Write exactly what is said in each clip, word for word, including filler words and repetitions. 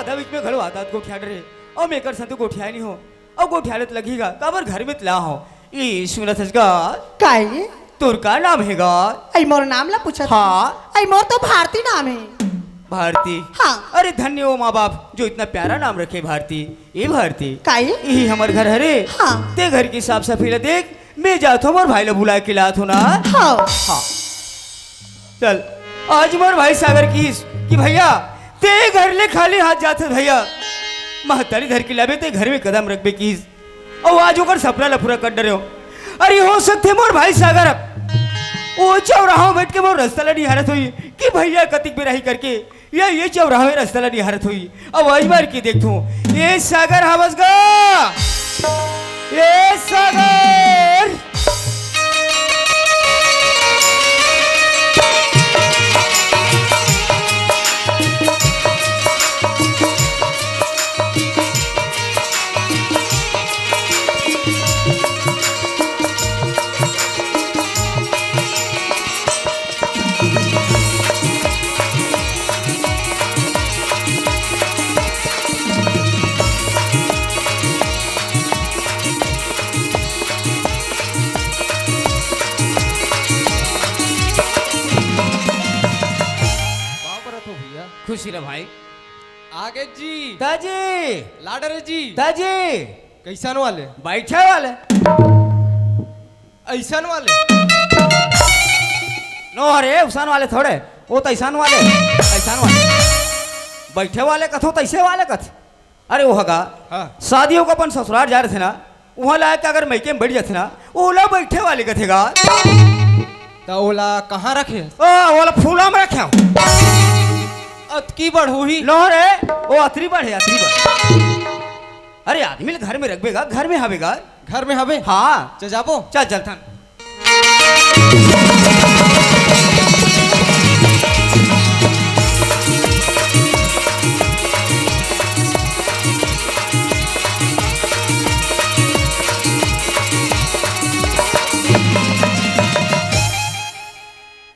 दादा बीच में घलो आत आत गोठियात रहे, अउ मैं एकर संग तो गोठियाय नहीं हो, अउ गोठियाय ल त लगही गा, काबर घर में त ला हो। ए सुनत हस गा, काय? तोर का नाम हे गा? अई मोर नाम ला पूछत हाँ। हस? अई मोर तो भारती नाम हे। भारती? हाँ। अरे धन्य हो माँ बाप जो इतना प्यारा नाम रखे भारती। ए भारती? काय? यही हमर घर हरे। हाँ। ते घर की साफ सफाई ला देख, मैं जात हो मोर भाई ला बुला के लात हो ना। हाँ। हाँ। चल, आज मोर भाई सागर किहिस कि भैया, ते घर ले खाली हाथ जात हे भैया, महतारी धर के लाबे ते घर में कदम रखबे किहिस। अउ आज ओकर सपना ला पूरा कर डरे हो। अरे हो सकथे मोर भाई सागर अब ओ चौराहा में बैठ के मोर रस्ता ला निहारत होही कि भैया कतिक बेर आही करके, या ये चौराहा में रस्ता ला निहारत होही। अब आज मार के देखथों। ए सागर हवस गा? ए सागर! पाँव परत हो भैया। खुशी रह भाई। आगे जी। ताजी। लाडर जी। ताजी। कैसन वाले? बैठे वाले। ऐसन वाले? नो, अरे, उसन वाले थोड़े, वो तो ऐसन वाले, ऐसन वाले। बैठे वाले कथो, तैसे वाले कथ। अरे, वो हगा, हाँ। शादी होके अपन ससुराल जा रहे थे ना, वहाँ लायक अगर मैके में बैठ जाते ना, ओला बैठे वाले कथेगा। तो ओला कहाँ रखे? ओ, ओला फूला में रखे हो। अतकी बड़ होही? नो रे, वो अतरी बड़ है, अतरी बड़। अरे, आदमी ल घर में रखबेगा, घर में हवेगा। घर में हवे? हाँ। चल जाबो। चल, चल, थान।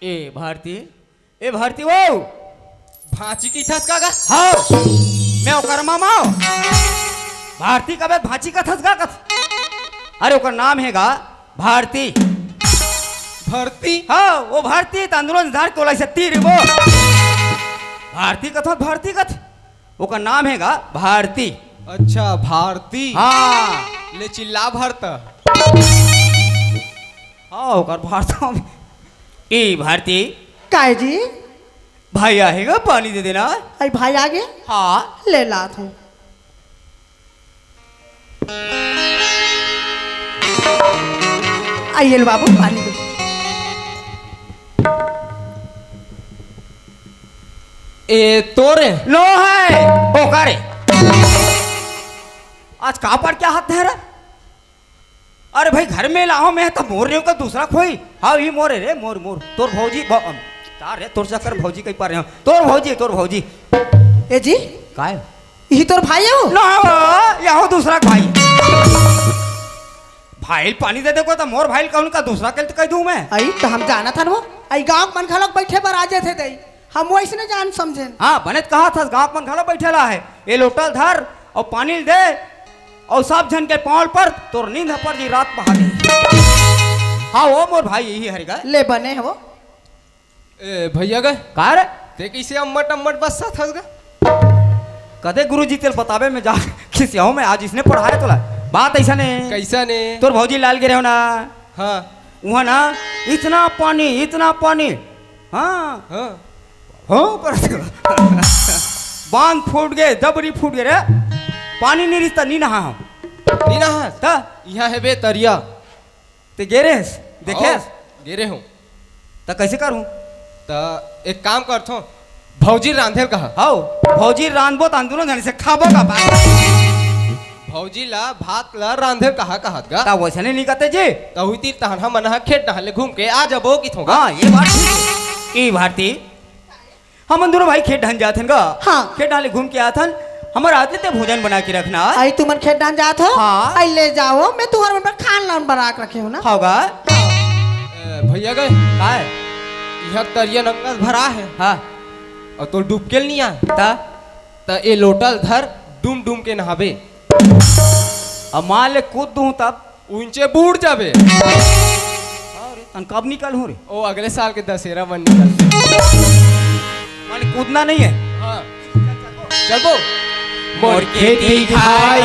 ए, भारती, ए भारती वो। भांची कथस का गा? हाँ, मैं ओकर मामा हूँ। भारती कबे भांची कथस का कथ? अरे ओकर नाम हे गा भारती। भारती? हाँ, वो भारती तंदुरुस्त धार तोला से तीर वो। भारती कथ, भारती कथ। ओकर नाम हे गा भारती। अच्छा, भारती। हाँ। ले चिल्ला भारत। हाँ, ओकर भारत। ए भारती। काय जी? भाई आहे गा, पानी दे देना। अई भाई आगे? हाँ। ले लात हूँ। आइए लो बाबू, पानी दे। ए, तोरे? नो है, ओकरे। आज का पड़ के हाथ धरे? अरे भाई, घर में लाओ, मैं तो मोर रहे हूँ, का दूसरा कोई? हाँ, ये मोर है रे, मोर, मोर। तोर भौजी, भौ-, अम, का रे, तोर चक्कर भौजी कहीं पा रहे हो? तोर भौजी, तोर भौजी। ए जी? काय? यही तोर भाई हो? ना, यहो दूसरा भाई। भाई पानी दे दे को तो मोर भाई कौन का दूसरा के तो कह दूं मैं? अई, तो हम जानत हन वो। अई, गांव मन घलोक बैठे बर आ जाथे दई। हम वइसने जान समझेन। हाँ, बने त कहा थस, गाँव मन घलो बैठे ला हे। ए लोटा ल धर अउ पानी ल दे अउ सब झन के पाँव ल पर, तोर नींद ह पर जी रात पहानी। हाँ, वो मोर भाई यही हरे गा। ले बने हे वो। ए, भैया गा। का रे? ते कइसे अम्मट अम्मट बस्सा थस गा? कदे गुरुजी तेल बताबे में जा खिसियाओ में आज इसने पढ़ाए तोला। बात ऐसा ने। कैसा ने? तोर भौजी लाल गिरे हो ना। हाँ। उहाँ ना इतना पानी, इतना पानी। हाँ। हाँ। हो, पर बांध फूट गए, दबरी फूट गए रे। पानी नहीं रिश्ता, नहीं नहा हम। नहीं नहा? त? यहाँ है बे तरिया। ते गे रेहेस? देखेस? हाँ, गे रेहेंव। त कैसे करूँ? त एक काम करथो, भौजी रांधेल कहा। हाओ, भौजी रांधबो त हम दुनों झन से खाबो का बात। भौजी ला भात ला रांधेल कहा कहत गा। त वैसने नहीं कहते जी। त हुई तीर तहन हमन ह खेत डहर ले घूम के आ जाबो किथों गा। हाँ, ये बात ठीक है। ए भारती, हमन दुनों भाई खेत डहन जाथन गा। हाँ। खेत डहन ले घूम के आथन। हमर आदमी ते भोजन बना के रखना। आई तुमन खेत डहन जात हो? हाँ। आई ले जाओ, मैं तुहर मन पर खान लान बना के रखे हूँ ना। हाँ गा। ए, भैया गा। काय? यहाँ तरिया नंगस भरा है। हाँ। अउ तोर डुबकेल नहीं आए। ता? त ए लोटा ल धर, डूम डूम के नहाबे। अब मान ले कूद दूं तब? उंचे बूड़ जाबे। अरे, तन कब निकलहूं रे? ओ, अगले साल के दशहरा मन निकल। माने कूदना नहीं है? हाँ। चलबो। मोर खेती खाई,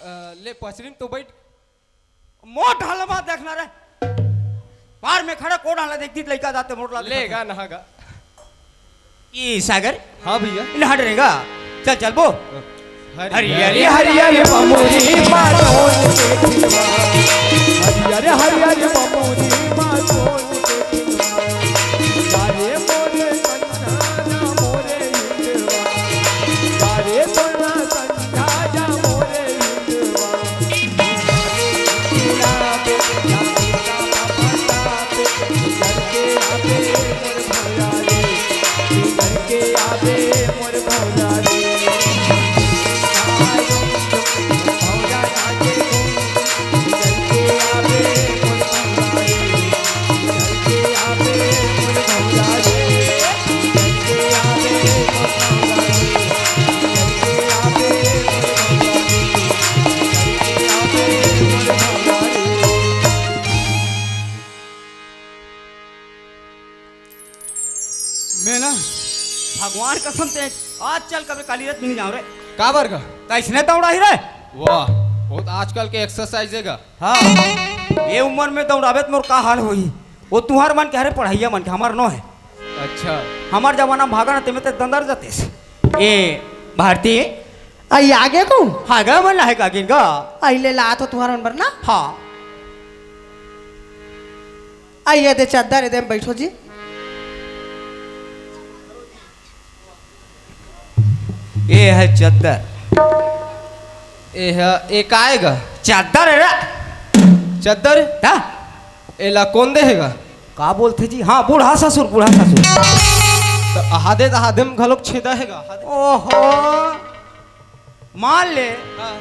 अ, ले पचरी म तो बैठ। मोर ढाल मा देखना रे। पार में खड़ा को ढाल देखती लइका जाते मोर ला ले देखत गा, है। नहा गा। ई सागर? हाँ भैया। इन हट रहेगा। चल, चल बो। हरी हरी हरी हरी बमुरी मानो। हरी हरी हरी बमुरी मानो। मैं ना भगवान कसम से आज चल कभी काली रात नहीं जाऊं रे। काबर गा? त इसने दौड़ा ही रे। वाह, वो तो आजकल के एक्सरसाइज है गा। हाँ, ये उम्र में दौड़ाबे त मोर का हाल होही? वो तुहर मन के हरे पढ़ैया मन के, हमर नो है। अच्छा। हमर जमाना में भागा ना, तेमे ते दंदर जातेस। ए, भारती। आई आगे को? हाँ गा, मन लाहे का गिन गा। आई ले ला तो तुहर मन बर ना। हाँ। आई ये दे चद्दर, ए दे बैठो जी। ए है चद्दर। ए है, ए काय गा? चद्दर है रे। चद्दर? ता? एला कोन दे हे गा? का बोलथे जी? हाँ, बूढ़ा ससुर, बूढ़ा ससुर। त आहादे, त आहादे म घलोक छेदा हे गा, आहादे। ओहो। मान ले, हाँ।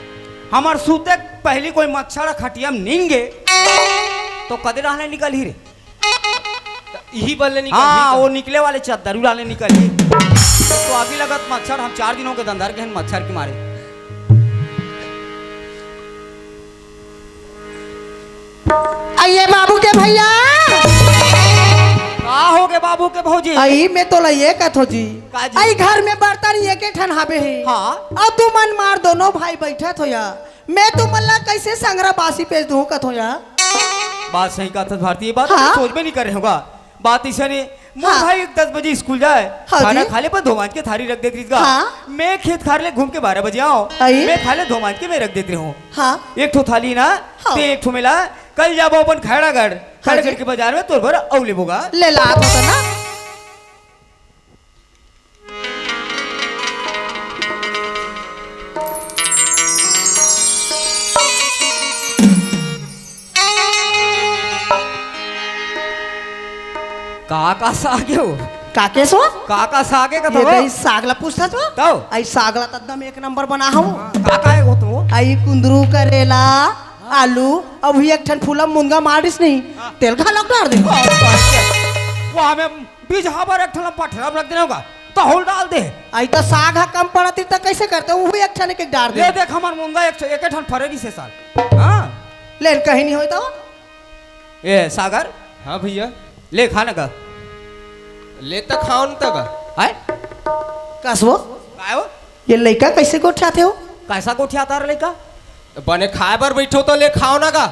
हमर सूते के पहिली कोई मच्छर खटिया म निंगे, तो कदे डहले निकलही रे? त इही बर ले निकलही हाँ, का? वो निकले वाले चद्दर उड़ा ले निकलही। तो अभी लगत मच्छर, हम चार दिन हो गए दंदर के हन मच्छर के मारे। अइये बाबू के भैया। का हो गे बाबू के भौजी? अई, मैं तोला ये कथो जी। का जी? अई, घर में बर्तन एके ठन हाबे हे। हाँ। अउ तुमन मार दोनों भाई बैठत हो या। मैं तुमन ला कैसे संघरा बासी पेज दूं कथो या? बात सही कथस भारती, ये बात हाँ। तो सोच में नहीं कर रहे होगा। बात अइसने, मोर हाँ। भाई दस बजे स्कूल जाए, हाँ खाना जी। खा ले, पर धो मांज के थारी रख देत रहिस गा। हाँ। मैं खेत खार ले घूम के बारह बजे आऊं, अई। मैं खा ले धो मांज के मैं रख देत रहूं। हाँ। एक ठो थाली ना, हाँ। ते एक ठो मेला, कल जाबो अपन खैरागढ़, हाँ खैरागढ़ जी। के बाजार में तोर बर अउ लेबो गा। ले ला तो ना। का का साग हे वो? का के सो? का का साग हे ये कथो? दे साग ला पूछता तो? तौ? आई साग ला त एकदम एक नंबर बना हूँ। का का हे वो तो? आई कुंदरू, करेला, आलू, अभी एक ठन फूला मुनगा मारिस नहीं, हाँ। तेल घलोक डार दे। वो हमें बीज हाबर एक ठन पठरा रख देना होगा, तो होल डाल दे। आई तो साग हा कम पड़ती तो कैसे करते? वो एक ठन एक एक डार दे। ये देख हमार मुनगा एक, एक ठन फरे गिसे साल। हाँ। ले कहीं नहीं होता वो। ए सागर। हाँ भैया। ले खा ना का। ले तो खाओ न तक। हाय। कस वो? काय हो? ये लइका कैसे गोठियाथे हो? कैसा गोठियाता रे लइका? बने खाए बर बैठो तो ले खाओ ना का।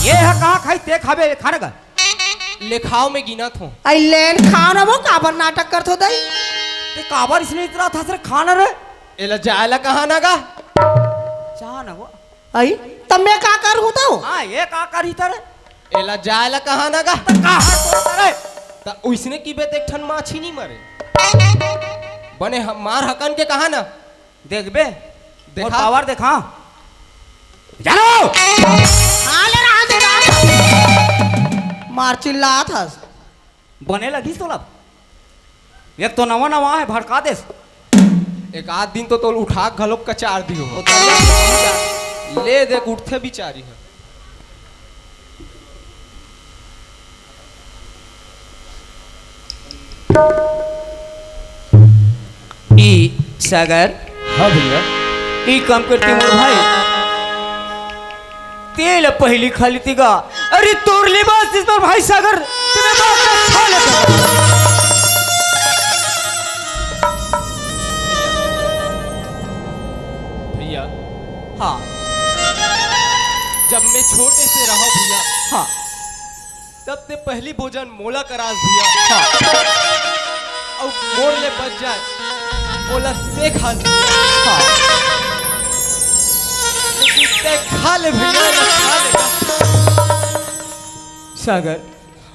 ये है कहाँ खाई ते खाबे खाना का। ले खाओ मैं गिनत हूँ। आई लेन खाओ ना वो काबर नाटक करत हो दई? ते काबर इसने इतना था सर खाना रे? एला जाए ला कहाँ ना का? जा ना वो। अई, तब मैं का करहूं तो? हाँ, ये का करही त रे? एला जाय ला कहा ना गा? त कहा तो रे? त उइसने की बेत एक ठन माछी नी मरे। बने ह-, मार हकन के कहा ना? देखबे? देखा। और पावर देखा। जानो! हाँ, ले रहा, दे रहा। मार चिल्लात हस। बने लगिस तोला। एक तो नवा नवा हे, भड़का देस। एक आध दिन तो तोल उठा के घलोक कचार दियो। ओ तरिया ले देख उठथे बिचारी ह। ई सागर। हाँ भैया। ई काम करते मोर भाई। तेल पहिली खा लेती गा। अरे तोर ले बात इस पर भाई सागर, तेरे बात का खा लेता। भैया। हाँ। जब मैं छोटे से रहा भैया। हाँ। तब ते पहली भोजन मोला करास भैया। हाँ। अउ मोर ले बच जाए, ओला ते खा ले। हाँ। लेकिन ते खा ले भैया, ते खा ले। सागर।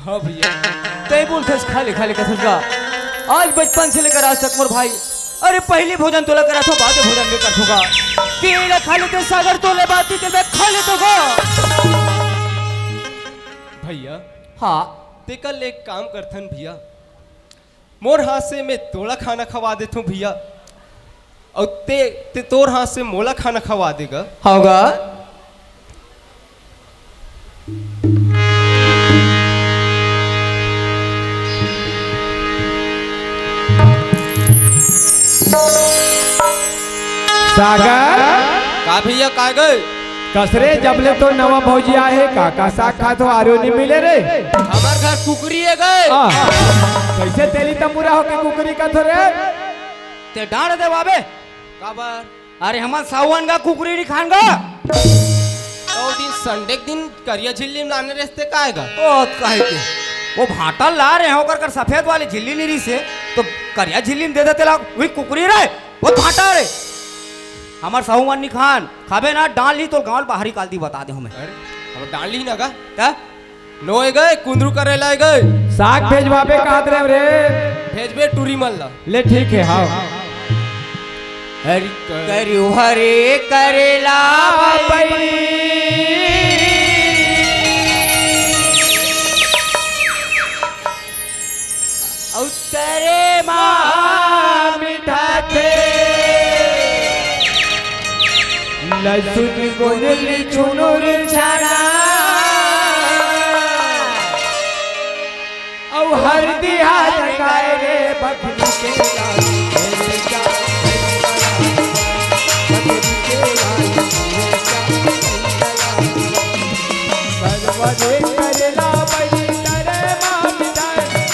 हाँ भैया। ते बोलथस खा ले, खा ले कथस गा। आज बचपन से लेकर आज तक मोर भाई, अरे पहली भोजन तोला कराथो, बाद में भोजन में करथो गा। तेला खा लेते सागर, तोले बात तेल मैं खा लेतो गा। भैया। हाँ। तेकर ले एक काम करथन भैया, मोर हाथ से मैं तोला खाना खवा देथों भैया, अउ ते, ते तोर हाथ से मोला खाना खवा देगा। होगा। सागर। का भैया, का गे? कस रे, जब ले तो नवा भौजी आए हे, का का साग खात हो, आरो नी मिले रे। हमर घर कुकरी हे गे। हाँ। कैसे तेली तमुरा होके कुकरी खात हो रे? ते डांड़ देवाबे। काबर? अरे हमन सावन का कुकरी नी खान गा। तो दिन संडे के दिन करिया झिल्ली में लाने रहते काय गा? ओ, काहे के? वो भांटा ला रहे हैं, ओकर कर सफेद वाली झिल्ली नी रही से, तो करिया झिल्ली में दे देते ला, वही कुकरी रहे। वो भांटा रे, हमर साहू मन नी खान, खाबे ना, डांड़ ली तोर गांव बाहरी काल दी बता दे हमें। अरे, हमर डांड़ ली ना गा? त? नो ए गए, कुंदरू करेला ए गए। साग भेजवाबे कहत रहे रे। भेजबे टूरी मन ला। ले ठीक है, हाँ। हरी करू हरे करेला बाबई। अउ तरे मा मिठाथे। लहसुन गोंदली चुनुर चना। अउ हरदी हाथ गाय रे बखरी के लाल। बखरी के लाल। बरवरे करेला बड़ी तरे मा मिठाथे।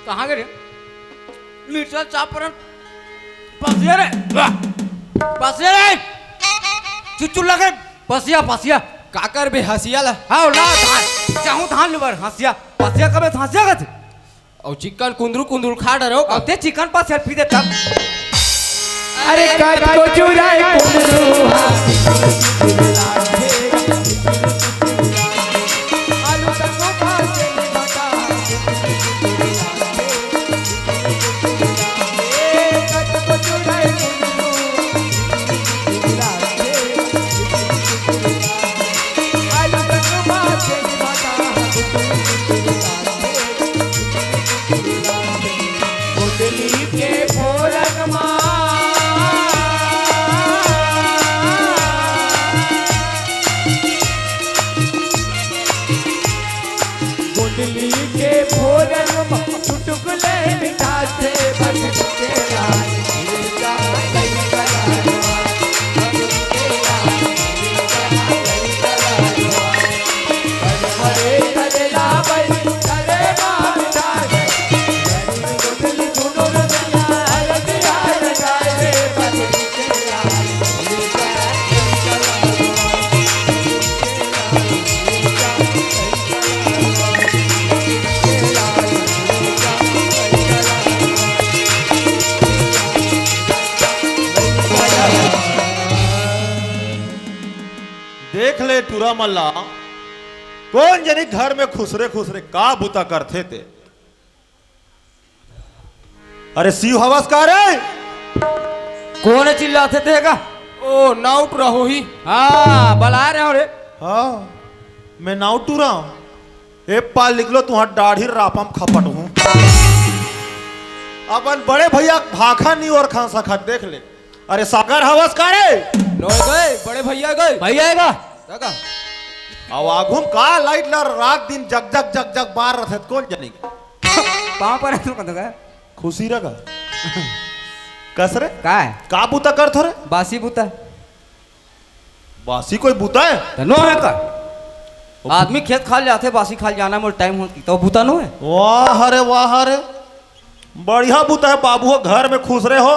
कहाँ गे रे? मिर्चा चाप परन पसिया रे, वाह! पसिया रे, चुचुल लगे, पसिया, पसिया। का करबे हसिया ला? हाँ, ला धान, चाहूँ धान लुबर, हसिया, पसिया कबे हसिया कथे। अउ चिकन कुंदरू कुंदरू खा डरो का? अउ ते चिकन पा सेल्फी दे तब। अरे कट को चुराए कुंदरू। देख ले टूरा मन ला, कोन जनी घर में खुसरे खुसरे का बुता करथे ते। अरे शिव हवस का रे? कोन चिल्लाथे ते का? ओ, नाउट रहोही। हाँ, बला रहे हो रे। हाँ, मैं नाउट टूरा हूँ। ए पाल निकलो, तुहार दाढ़ी रापम खपट हूँ। अपन बड़े भैया भाखा नहीं और खा सकत, देख ले। अरे सागर हवस का रे? नोय गए, बड़े भैया गए। भैया आएगा। काका। अउ आघू म का लाइट ला रात दिन जग जग जग जग बार रथे, कोन जनी? पाँव पर तू कदो का? खुशी रगा। कस रे? का है? का बुता करथो रे? बासी बुता। बासी कोई बुता है? त नो है का? आदमी खेत खाल जाथे, बासी खाल जाना मोर टाइम हो, तो बुता नो है। वाह रे, वाह रे। बढ़िया बुता है बाबू हो, घर में खुसरे हो,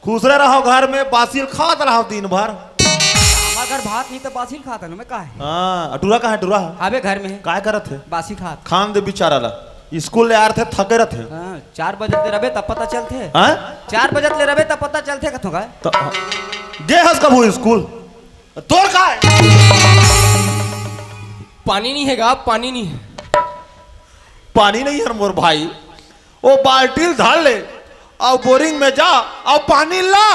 खुसरे रहो घर में, बासी ल खात रहो दिन भर। हमार घर भात नहीं तो बासी ल खात है ना, मैं का है? हाँ, टूरा कहाँ है, टूरा? अबे घर में है। काय करत है? बासी खात। खान दे बेचारा ला, स्कूल ले आरथे, थके रथे। हाँ, चार बजे ले रबे तब पता चलथे। हाँ? चार बजे ले रबे तब पता चलथे कथों का। तो, गे हस कभू स्कूल? तोर का है? पानी नहीं है गा, पानी नहीं है। पानी नहीं है मोर भाई, ओ बाल्टी ल धर ले, अउ बोरिंग में जा, अउ पानी ला।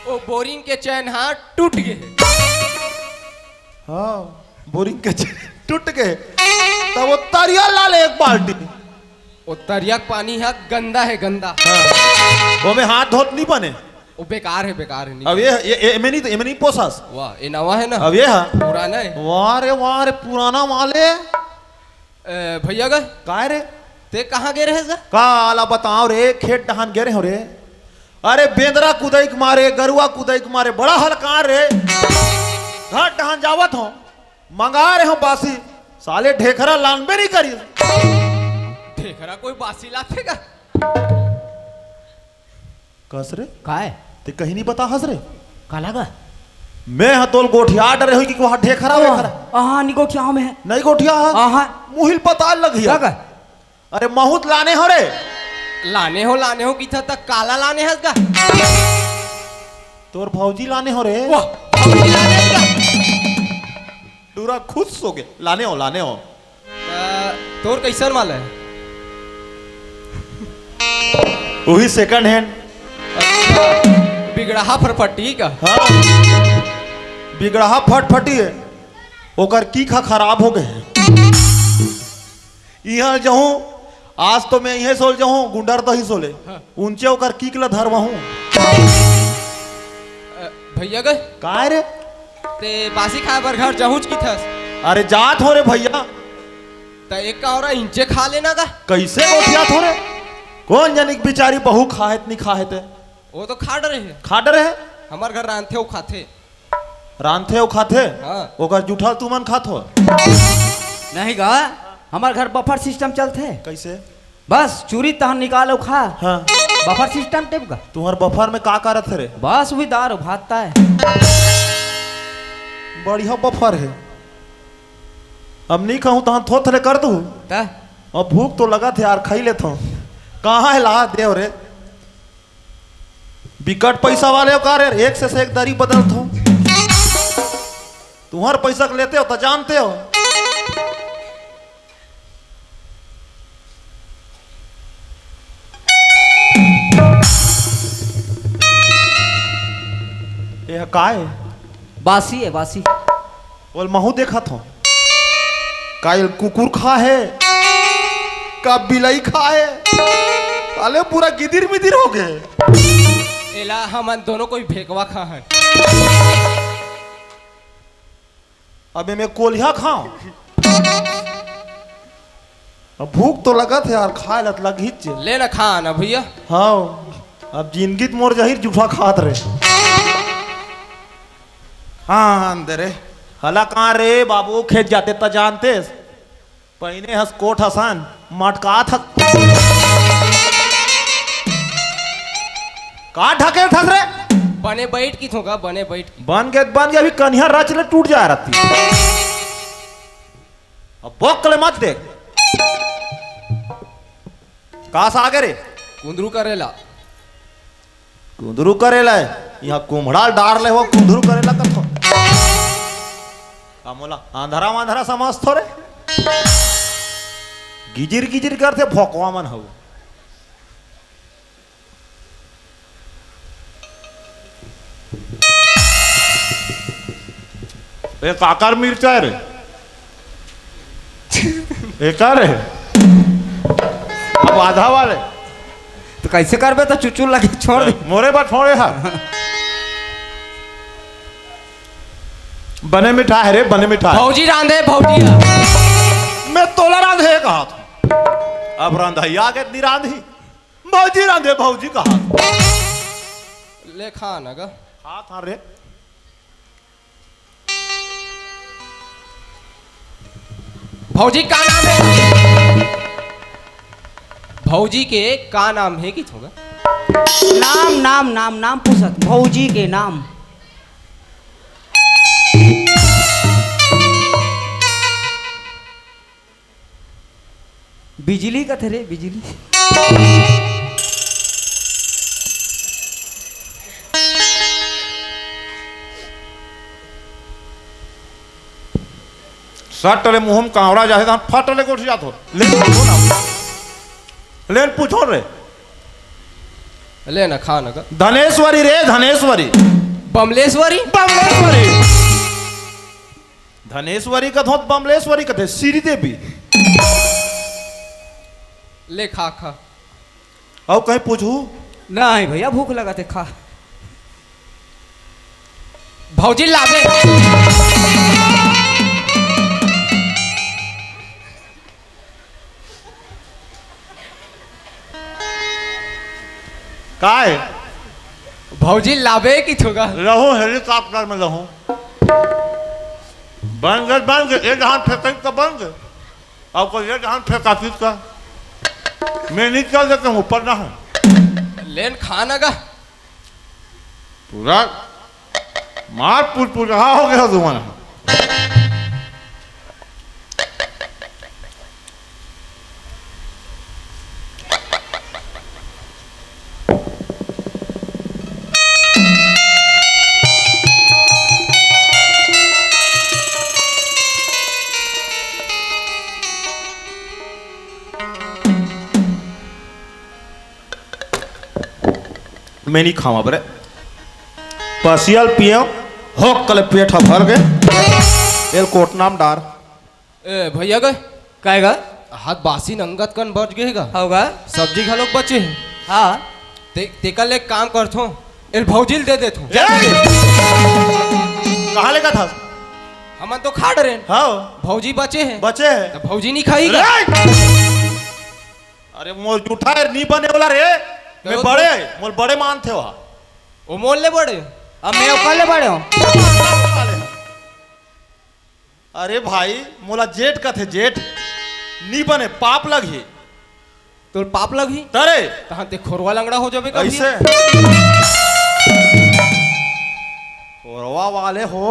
ओ बोरिंग के चैन हा टूट गे हे। हाँ, बोरिंग के चैन टूट गे हे। तब ओ तरिया ला ले एक बाल्टी। ओ तरिया के पानी हा गंदा हे, गंदा। हाँ। ओमे हाथ धोत नहीं बने। ओ बेकार हे, बेकार हे, नहीं अब बने। ये, ये, ये, एमे नहीं, एमे नहीं पोसास। वाह, ये नवा हे ना? अब ये हा? पुराना हे। वाह रे, वाह रे, पुराना माल हे। ए, भैया गे? काय रे? ते कहाँ गे रहेस गा? का आला बताओ रे, खेत डहान गे रहे हो रे। अरे बेंदरा कुदई के मारे, गरुआ कुदई के मारे, बड़ा हलकान रे। घर डहान जावत हो, मंगा रहे हो बासी, साले ढेखरा लानबे नहीं करी। ढेखरा कोई बासी लाथे का? कस रे? काय? ते कहीं नहीं बता हस रे? काला गा? मैं हा तोल गोठिया डरे होई कि वहाँ ढेखरा वेखरा। आहा, नहीं गोठिया हूँ मैं। नहीं गोठिया हा? आहा। मुहिल पता लगिया। का गा? अरे महूत लाने हो रे। लाने हो, लाने हो, किथा तक काला लाने हस गा? तोर भौजी लाने हो रे। वाह, भौजी लाने हस गा? टूरा खुश हो गे, लाने हो, लाने हो। त तोर कइसन माल हे? उही second hand। अच्छा, बिगड़हा फटफटी का? हाँ, बिगड़हा फटफटी हे, ओकर कीक ह खराब हो गे हे। इहाँ जहूँ, आज तो मैं इहें सोल जहूँ, गुंडर तो ही सोले। हाँ। उंचे ओकर कीक ल धरवहूँ। अ, भैया गे? काय रे? ते बासी खाए बर घर जहूँच किथस? अरे जात हो रे भैया। त एक का हो रहा, इंचे खा लेना का? कइसे गोठियात हो रे? कोन जनी के बिचारी बहू खाहे त नहीं खाहे ते? वो तो खा डरे हे। खा डरे हे? हमार घर रांधथे, वो खाथे। रांधथे अउ खाथे? हाँ। ओकर जूठा तुमन खाथो? नहीं गा, हमर घर buffer system चलथे। कइसे? बस चूरी तहन निकाल अउ खा। हाँ। Buffer system type का। तुहर buffer में का का रथे रे? बस उही दार भात ताय। बढ़िया buffer हे। अब नहीं खाहूँ तहन थोथरे कर दूँ। त? अब भूख तो लगथे यार, खाई लेथों। कहाँ हे ला देव रे? बिकट पइसा वाले हो का रे, एक से, से एक दरी बदलथो। तुहर पइसा के लेते हो त जानते हो। ये काय? बासी हे, बासी। ओल महूँ देखत हों। का एल कुकुर खा हे? का बिलई खा हे? साले पूरा गिदिर मिदिर हो गे। एला हमन दोनों कोई भेकवा खा हन। अबे मैं कोलिहा खाऊं? अब भूख तो लगथे यार, खाए ला त लगहीच हे। ले ना, खा ना भैया। हाँ, अब जिंदगी त मोर जहिर जूठा खात रे। हाँ, अंदर हे। हला कहाँ रे बाबू, खेत जाते त जानतेस। पहिने हस कोट असन, मटकात हस। का ढकेलथस रे? बने बइठ कथों गा, बने बइठ। बन गे, बन गे, अभी कनिहा रच ले टूट जाय रतिस। अब बोक ले मत देख। का साग ए रे? कुंदरू करेला। कुंदरू करेला ए? इहाँ कुम्हड़ा ल डार ले हो, कुंदरू करेला कथों। का मोला आंधरा मांधरा समझथो रे? गिजिर गिजिर करथे भोकवा मन हव। ए काकर मिर्चा रे? ए का रे? अब आधा वाले। त कइसे करबे? त चुचुर लगे, छोड़ दे। मोरे बा छोड़े हा। बने मिठाय हे रे, बने मिठाय। भौजी रांधे, भौजी। मैं तोला रांधे कहत हूँ। अब रांधइया आगे नी रांधी। भौजी रांधे, भौजी कहत। ले खा न गा। खात हँव रे। भौजी का नाम हे? भौजी के का नाम हे कथों गा? नाम, नाम, नाम, नाम पूछत, भौजी के नाम। बिजली कथे रे, बिजली। सट ले मुँह म कांवड़ा जाथे, तहाँ फट ले गोठ जाथो। ले न पूछो ना। ले न पूछो रे। ले ना, खा ना का। धनेश्वरी रे, धनेश्वरी। बमलेश्वरी? बमलेश्वरी। धनेश्वरी कथों त बमलेश्वरी कथे, श्रीदेवी। ले खा, खा। अउ कहीं पूछहू? नहीं भैया, भूख लगथे, खा। भौजी लाबे। काय? भौजी लाबे कथों गा? रहूं helicopter में रहूं। बन गे, बन गे, ए डहन फेंकई त बन गे। अउ कोई ए डहन फेंकातिस का? मैं नहीं चल देता हूँ, ऊपर ना है। ले न खा ना गा। पूरा मार पुरपुरा हो गया तुम्हारा। मैं नहीं खावा बरे। पसियल पियो, होक कले पेट ह भर गे। एल कोटना म डार। ए, भैया गा। काय गा? हाथ बासी नंगत कन बच गे गा। हव गा? सब्जी घलोक बचे हे। हाँ। ते, तेकर ले काम करथों, एल भौजी ल दे देथों। ए! कहाँ ले गा था? हमन तो खा डरेन। हाँ। भौजी बचे हे। बचे हे। त भौजी नहीं खाही गा? रे! अरे मोर जूठा हे, नहीं बने वाला रे। मैं तो बड़े, मोर बड़े मानथे वहाँ। ओ मोर ले बड़े। अब मैं ओकर ले बड़े हूँ। अरे भाई, मोला जेठ कथे, जेठ। नी बने, पाप लगही। तोर पाप लगही? तरे। तहाँ ते खोरवा लंगड़ा हो जाबे कभी। ऐसे। खोरवा वाले हो।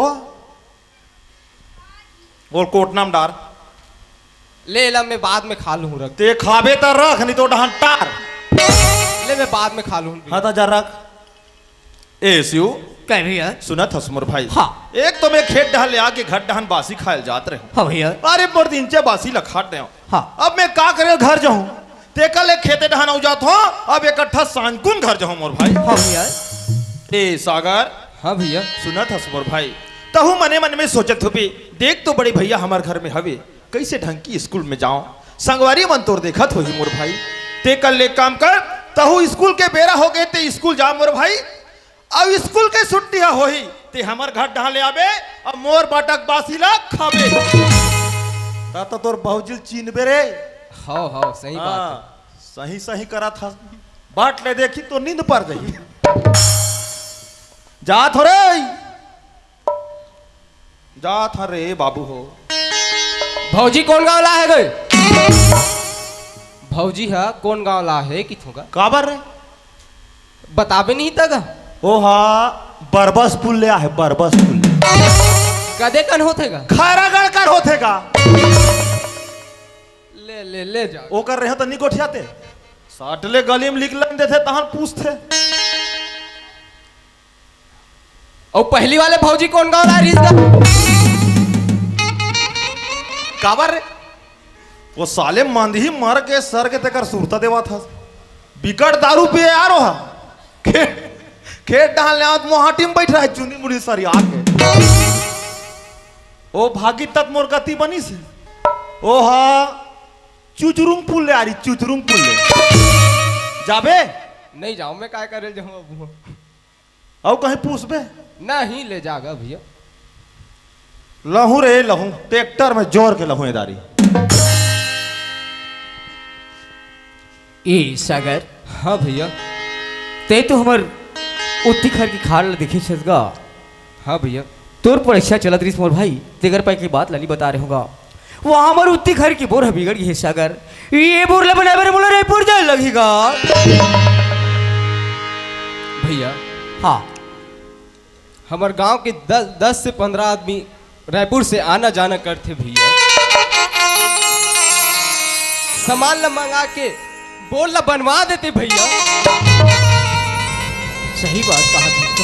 बोल कोटना म डार। ले ला, मैं बाद में खा लूँ, रख। ते खाबे त रख, नहीं तो डहन टार। ले, मैं बाद में खा लूँ। हाँ, त जा रख। ए शिव। कह भैया। सुनत हस मोर भाई। हाँ। एक तो मैं खेत डहन ले आके घर डहन बासी खायल जात रहे हूँ। हाँ भैया। अरे मोर दिन चे बासी ल खात रहे हूँ। हाँ। अब मैं का करे घर जाऊँ? तेकर ले खेते डहन अउ जात हूँ। अब इकट्ठा सांझकुन घर जाऊँ मोर भाई। हाँ भैया। ए सागर। हाँ भैया। सुनत हस मोर भाई। तहू मने मन में सोचत होबे, देख तो बड़े भैया हमर घर में हवे। कइसे ढंग की स्कूल में जाओ, संगवारी मन तोर देखत होही मोर भाई। तेकर ले काम कर, तहू स्कूल के बेरा हो गे ते स्कूल जा मोर भाई। अब स्कूल के छुट्टी ह होही, ते हमर घर डहन ले आबे, अब मोर बाटा के बासी ला खाबे। ता तो तोर बाबूजी ल चिन्हबे रे। हव, हव, सही बात हे। हाँ, सही, सही करत हस। बाट ले देखी तो नींद पर जाही। जात हो रे। जात हन रे बाबू हो। भौजी कोन गांव ला हे गे? भौजी ह कोन गांव ला हे किथों गा? काबर रे? बताबे नहीं त गा। ओहा बरबसपुर ले आहे, बरबसपुर ले। कदे कन होथे गा? खैरागढ़ कर होथे गा। ले, ले, ले जा। ओकर रहे त नी गोठियाते। सट ले गली में निकलन देथे, तहन पूछथे। अउ पहली वाले भौजी कोन गाँव ला रहिस गा? काबर रे? वो साले मंदही मर के सर के तेकर सुरता देवत हस। बिकट दारू पिए यार ओहा। खे-, खेत डाल ले आवत मोहाटी में बैठ रहा है, चुनी मुनी सरिया के। ओ भागी तक मोर गति बनिस हे। ओहा चुचरुंग पुल ले आ रही, चुचरुंग पुल ले। जाबे? नहीं जाऊं, मैं काय करे जाऊं अब? अउ कहीं पूछबे? नहीं, ले जागा भैया। लहूं रे लहूं, ट्रैक्टर में जोर के लहूं ए दारी। ए सागर। हाँ भैया। ते तो हमर उत्ती खार के खार ल देखे छस गा। हाँ भैया। तोर परीक्षा चलत रहिस मोर भाई, तेकर पाई के बात ल नी बता रहे होगा। वहाँ हमर उत्ती खार के बोर ह बिगड़ गे हे सागर। ये बोर ल बनाए बर मोला रायपुर जाए लगही गा। भैया। हाँ। हमर गांव के दस, दस से पंद्रह आदमी रायपुर से आना जाना करथे भैया। सामान ला मंगा के बोर ला बनवा देते भैया। सही बात कहा तुमको।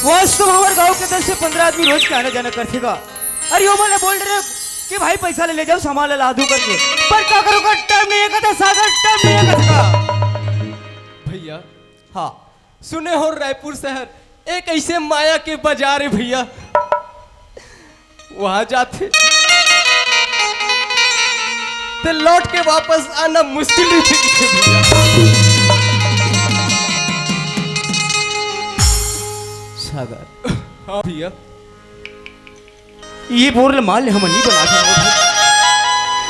वास्तव में हमर गांव के दस से पंद्रह आदमी रोज के आना जाना करथे गा। अरे ओमन ला बोल रहे कि भाई पैसा ले, ले जाओ, सामान ला लादू करके। पर का करो का टाइम नहीं है कहता सागर, टाइम नहीं है कहता। भैया। हाँ। सुने हो रायपुर शहर एक ऐसे माया के बाजार है भैया, वहां जाथे ते लौट के वापस आना मुश्किल नहीं थे भैया। सागर। हाँ भैया। ये बोर ल मान ले, हमन नहीं बना पाएंगे।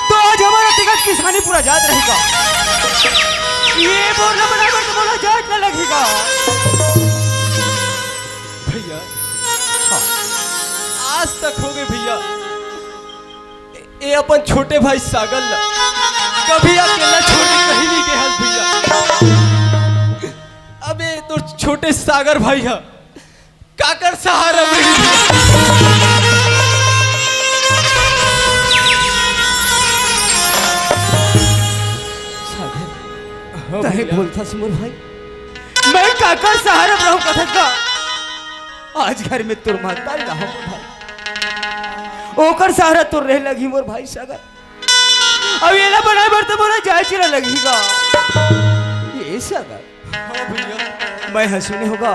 तो आज हमारा टिकट किसानी पूरा जात रहेगा। ये बोर ल बना कर तुम्हारा जात न लगेगा। भैया। हाँ। आज तक हो गए भैया, ए अपन छोटे भाई सागर ला कभी अकेला छोड़ के कहीं नहीं गए भैया। अबे तो छोटे सागर भाई है, काकर सहारा में ही। सागर, हाँ तहे भैया। बोलता से मोर भाई, मैं काकर सहारा में रहूं कथक का? आज घर में तोर महतारी रहा मोर भाई, ओकर सहारा तोर रहे लगी मोर भाई सागर। अब येला बनाए बर तो मोला जाए चिला लगही गा। ये सागर, हाँ भैया। मैं ह सुने होगा,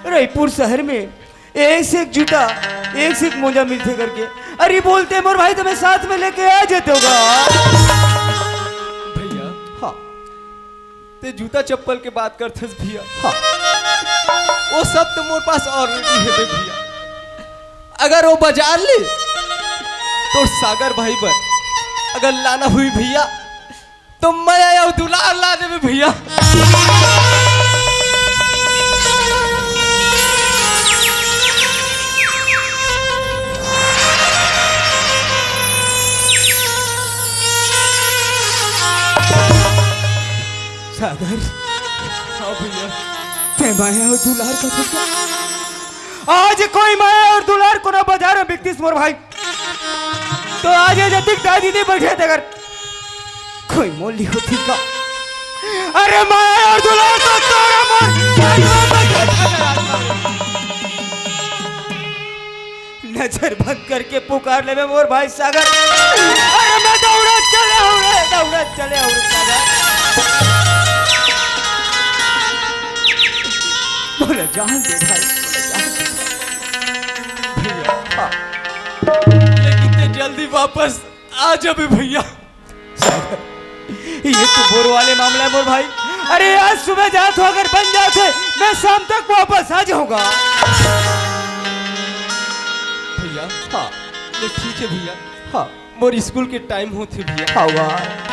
रायपुर शहर में एक से एक जूता, एक से एक मोजा मिलथे करके। अरे बोलते मोर भाई, तुम्हें साथ में लेके आ जाते होगा। भैया। हाँ। ते जूता चप्पल के बात करथस भैया। हाँ। वो सब तो मोर पास already है बे भैया। अगर वो बाजार ले, तो सागर भाई बर अगर लाना हुई भैया, तो मया अउ दुलार ला देबे भैया। सागर। हाँ भैया। ते मया अउ दुलार का भैया। आज कोई मया अउ दुलार कोनो बाजार में बिकतिस मोर भाई, तो आज ये जतिक दाई दीदी बैठे थे अगर कोई मोल नहीं होती का। अरे मया अउ दुलार तो तोरा मोर नजर बंद करके पुकार लेबे मोर भाई सागर। अरे मैं दौड़त चले हूँ रे, दौड़त चले हूँ रे सागर। बोले जान दे भाई, बोले जान दे। भैया। हाँ। लेकिन ते जल्दी वापस आ जाबे भैया। ये तो बोर वाले मामला है मोर भाई। अरे आज सुबह जात हो, अगर बन जात है, मैं शाम तक वापस आ जाऊंगा। भैया। हाँ। ये ठीक है भैया। हाँ। मोर स्कूल के टाइम होथे भैया। हवा।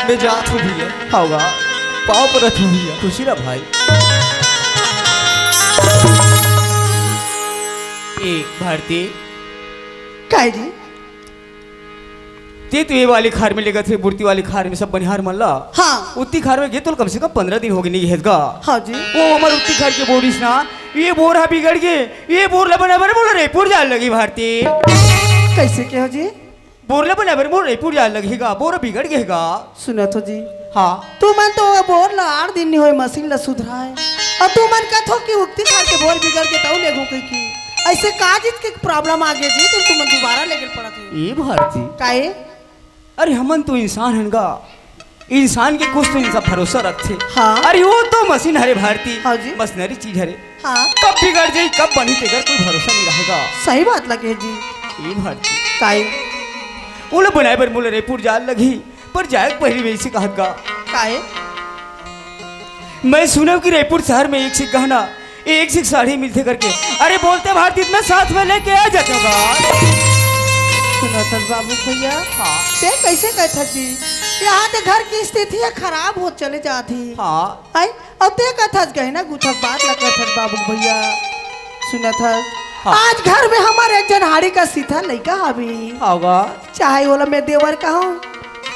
मैं जात हूँ भैया। हवा। पाँव परत हूँ भैया। खुशी रह भाई। ए भारती। काय जी? ते तो ये वाली खार में लेगत हे, मूर्ति वाली खार में सब बनिहार मन ला। हाँ। उत्ती खार में गे तो कम से कम पंद्रह दिन हो गए नहीं हेगा। हाँ जी। वो हमर उत्ती खार के बोरिस ना, ये बोर ह बिगड़ गे, ये बोर ला बनाए बर मोला रइपुर जाए लगही भारती। कइसे कहे हो जी? बोर ला बनाए बर मोला रइपुर जाए लगही गा, बोर बिगड़ गे गा। सुनत हो जी, हाँ। तुमन तो वो बोर ला आठ दिन नइ होय मशीन ला सुधराए, अउ तुमन कथो कि उक्ती खार के बोर बिगड़ गे तउ लेगहूं कहिके। अइसे का चीज के problem आ गे जी, तुमन दुबारा लेगे पड़त हे? ए भारती। काहे? अरे हमन तो इंसान हन गा, इंसान के कुछ तो इंसान भरोसा रखथे। हाँ। अरे वो तो मशीन हरे भारती, हाँ जी। मशीनरी चीज हरे। हाँ। कब बिगड़ जाही, कब बनही, तेकर कोई भरोसा नइ रहे गा। सही बात लगे जी। ए भारती। काहे? ओला बनाए बर मोला रइपुर जाए लगही, पर जाए के पहिली वइसे कहत गा। काहे? मैं सुनेंव कि रइपुर शहर में एक से एक गहना, एक से एक साड़ी मिलथे करके। अरे बोलते भारती, मैं साथ में लेके आ जाता गा। सुनत हस बाबू भइया? हाँ। ते कइसे कहत हस जी? इहाँ ते घर के स्थिति ह खराब होत चले जात हे। हाँ। अउ ते कहत हस गहना गुथा के बात ला कहत हस बाबू भइया। सुनत हस? हाँ। आज घर में हमर एक झन हाड़ी कस सीधा लइका हावे। हाँ गा। चाहे ओला मैं देवर कहंव,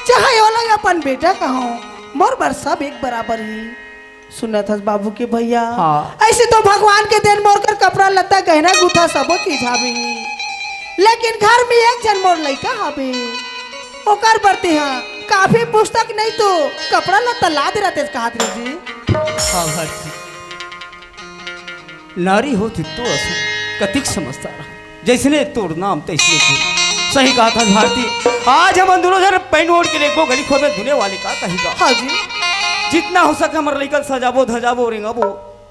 चाहे ओला अपन बेटा कहंव, मोर बर सब एक बराबर हे। सुनत हस बाबू के भइया? हाँ। अइसे तो भगवान के देन मोर कर कपड़ा लत्ता, गहना गुथा सबो चीज हावे, लेकिन घर में एक झन मोर लइका हावे, ओकर बर तेंहा कापी पुस्तक नहीं तो कपड़ा लत्ता ला दे रहतेस कहत रहे जी। हाँ भारती, नारी होतिस तो असन कतिक समझदार हे। जइसने तोर नाम तइसने तोर। सही कहत हस भारती, आज हमन दूनों झन पहिन ओढ़ के लेगबो गली खोर में, दुनिया वाले का कही गा। हाँ जी। जितना हो सके हमर लइका ल सजाबो धजाबो रेंगाबो,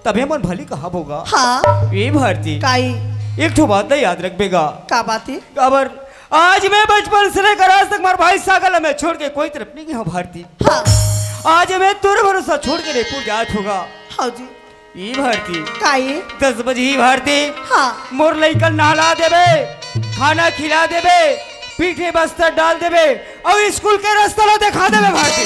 तभे हमन भली कहाबो गा। हाँ। ए भारती, काई? एक ठो बात ला याद रखबे गा। का बात हे? काबर आज मैं बचपन से लेकर आज तक हमर भाई सागर ला मैं छोड़ के कोई तरफ नइ गेंव भारती। हाँ। आज मैं तोर भरोसा छोड़ के रइपुर जात हंव गा। हाँ जी। ए भारती। काई? दस बजही भारती। हाँ। मोर लइका ल नहला देबे, खाना खिला देबे, पीठ में बस्तर डाल देबे अउ स्कूल के रस्ता ला देखा देबे भारती।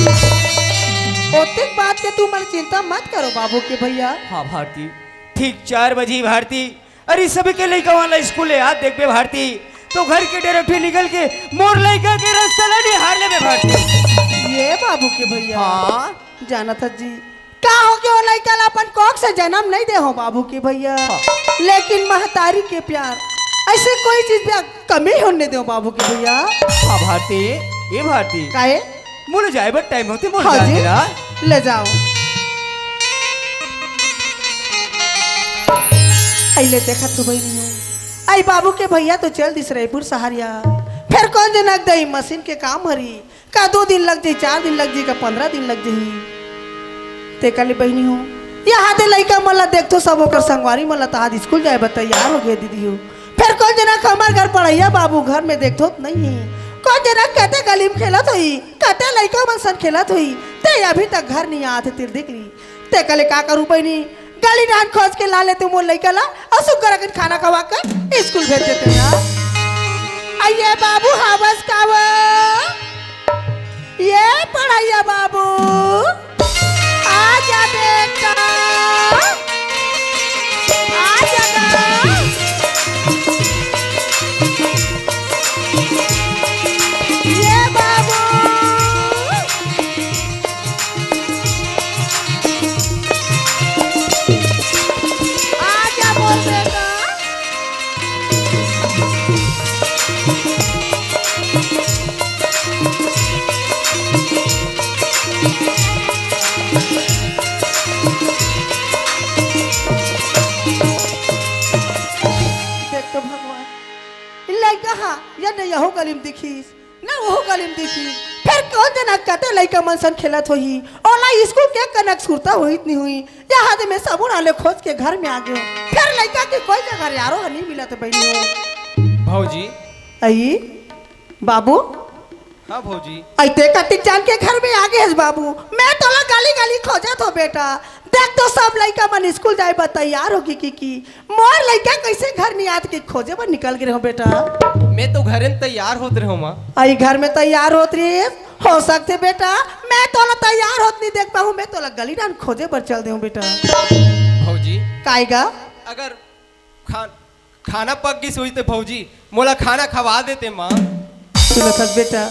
ओतेक बात के तुमन चिंता मत करो बाबू के भइया। हाँ भारती, ठीक चार बजही भारती, अरे सबके लइका मन ला स्कूल ले आत देखबे भारती, तो घर के डेरा ले निकल के मोर लइका के रस्ता ला निहार लेबे भारती। ए बाबू के भइया। हाँ। जानत हस जी, का होगे ओ लइका ला अपन कोख से जनम नइ दे हंव बाबू के भइया, हाँ। लेकिन महतारी के प्यार अइसे कोई चीज में कमी होने नइ देंव बाबू के भइया। हाँ भारती, ए भारती। काहे? मोला जाए बर टाइम होथे, मोला हाँ जाए जी, देना। ले जाओ। अइले देखत हो बहिनी हो, अई बाबू के भइया तो चल दिस रइपुर सहरिया, फेर कोन जनक दई मशीन के काम हरी, का दू दिन लग जाही, चार दिन लग जाही, का पंद्रह दिन लग जाही। तेकर ले बहिनी हो, इहाँ दे लइका मन ला देखथों, सब ओकर संगवारी मन ला तहाद स्कूल जाए बर तैयार होगे दीदी हो। फेर कोन जनक हमर घर पढ़इया बाबू घर में देखथों त नइ हे। कोन जनक कते गली में खेलत होही, कते लइका मन सन खेलत होही। ते अभी तक घर नइ आत हे, तेला देख ली। तेकर ले का करूँ बहिनी, गली डहन खोज के ला लेतेंव मोर लइका ला, अउ सुग्घर अकन खाना खवा के स्कूल भेज देतेंव ना। अई ए बाबू, हावस का वो? ए पढ़इया बाबू, आ जा बेटा, आ जा ना। ए बाबू, आ जा मोर बेटा। देख तो भगवान, लइका हा, या नहीं यहू गली में दिखिस, ना वहू गली में दिखिस। फेर कोन जनक कते लइका मन सन खेलत होही, ओला स्कूल के कनक सुरता होही त नइ होही। इहाँ दे में सबो डाहर ले खोज के घर में आ गेंव। फेर लइका के कोई जगह यारो ह नइ मिलत बहिनी हो। भौजी। अई बाबू। हाँ भौजी। अई ते कतिक जान के घर में आ गे हस बाबू। मैं तोला गली गली खोजत हों बेटा। देख तो सब लइका मन स्कूल जाए बर तैयार होगे कि, कि मोर लइका कइसे घर नइ आत कहिके खोजे बर निकल गे रहेंव बेटा। मैं तो घरे में तैयार होत रहेंव माँ। अई घर में तैयार होत रहिस, हो सकथे बेटा, मैं तोला तैयार होत नइ देख पाहूँ, मैं तोला गली डहन खोजे बर चल देहूँ बेटा। भौजी। काय गा? अगर खान खाना पक गिस होही त भौजी, मोला खाना खवा देते माँ। सुनत हस बेटा,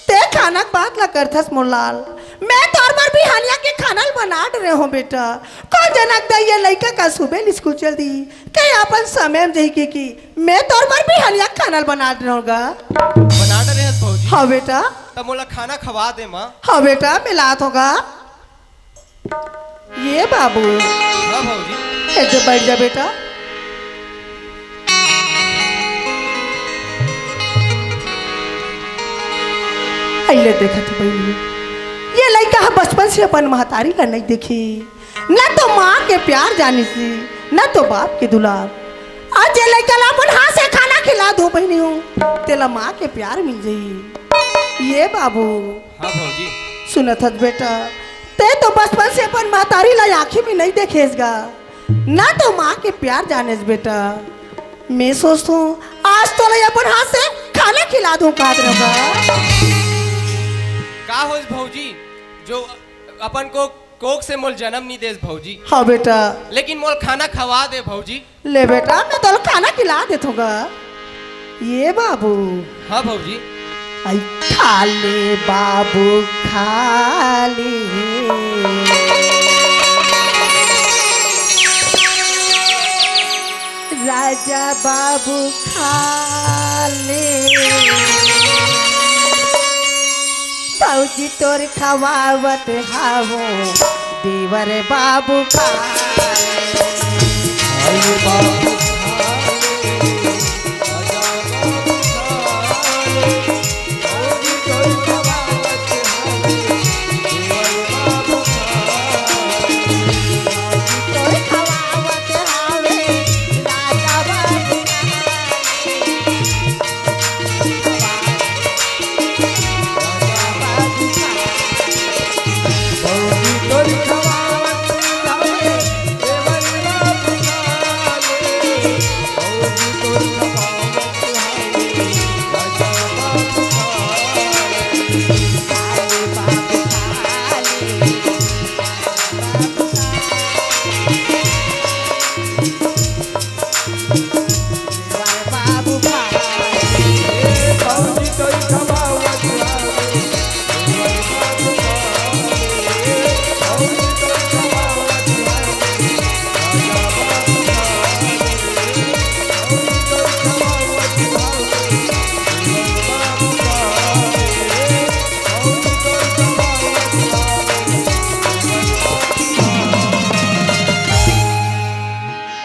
ते खाना के बात ला करथस मोर लाल, मैं तोर बर बिहनिया के खाना ल बना डरे हों बेटा। कोन जनक दई ये लइका का सुबह ले स्कूल चल दी, ते अपन समय म जही के कि मैं तोर बर बिहनिया खाना ल बना डरे हों गा। बना डरे हस भौजी? हाँ बेटा। त मोला खाना खवा दे माँ। हाँ बेटा, मैं लात हों गा। ये बाबू। हाँ भौजी। ए दे बैठ जा बेटा। अइले देखत बहिनी, ये लइका ह बचपन से अपन महतारी ला नइ देखी, न तो माँ के प्यार जानिस, न तो बाप के दुलार। आज ये लइका ला अपन हाथ से खाना खिला दूं बहिनी हूँ, तेला माँ के प्यार मिल जाई। ये बाबू। हाँ भौजी। सुनत हस बेटा, ते तो बचपन से अपन महतारी ला आँखी में नइ देखेस गा, ना तो माँ के प्यार जानेस बेटा। मैं सोचथों आज तोला अपन हाथ से खाना खिला दूं कादर बा। का होइस भौजी, जो अपन को कोख से मोल जन्म नइ देस भौजी? हाँ बेटा। लेकिन मोल खाना खवा दे भौजी। ले बेटा, मैं तोला खाना खिला देथों गा। ये बाबू। हाँ भौजी। आई खा ले बाबू, खा ले। राजा बाबू खा ले। भौजी तोर खवावत हावों, देवर बाबू खा ले।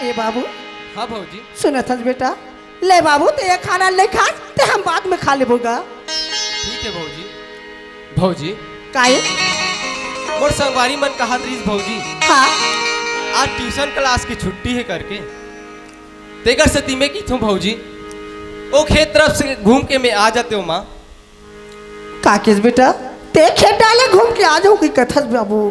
ए बाबू। हाँ भौजी। सुनत हस बेटा, ले बाबू, ते ये खाना ले खा, ते हम बाद में खा लेबो गा। ठीक है भौजी। भौजी। काहे? मोर संगवारी मन कहत रहिस भौजी। हाँ। आज ट्यूशन क्लास की छुट्टी है करके। तेकर सेती मैं किथों भौजी, ओ खेत तरफ से घूम के मैं आ जाते हो माँ। का केस बेटा, ते खेत डाले घूम के आ जाहूं कि कथस बाबू?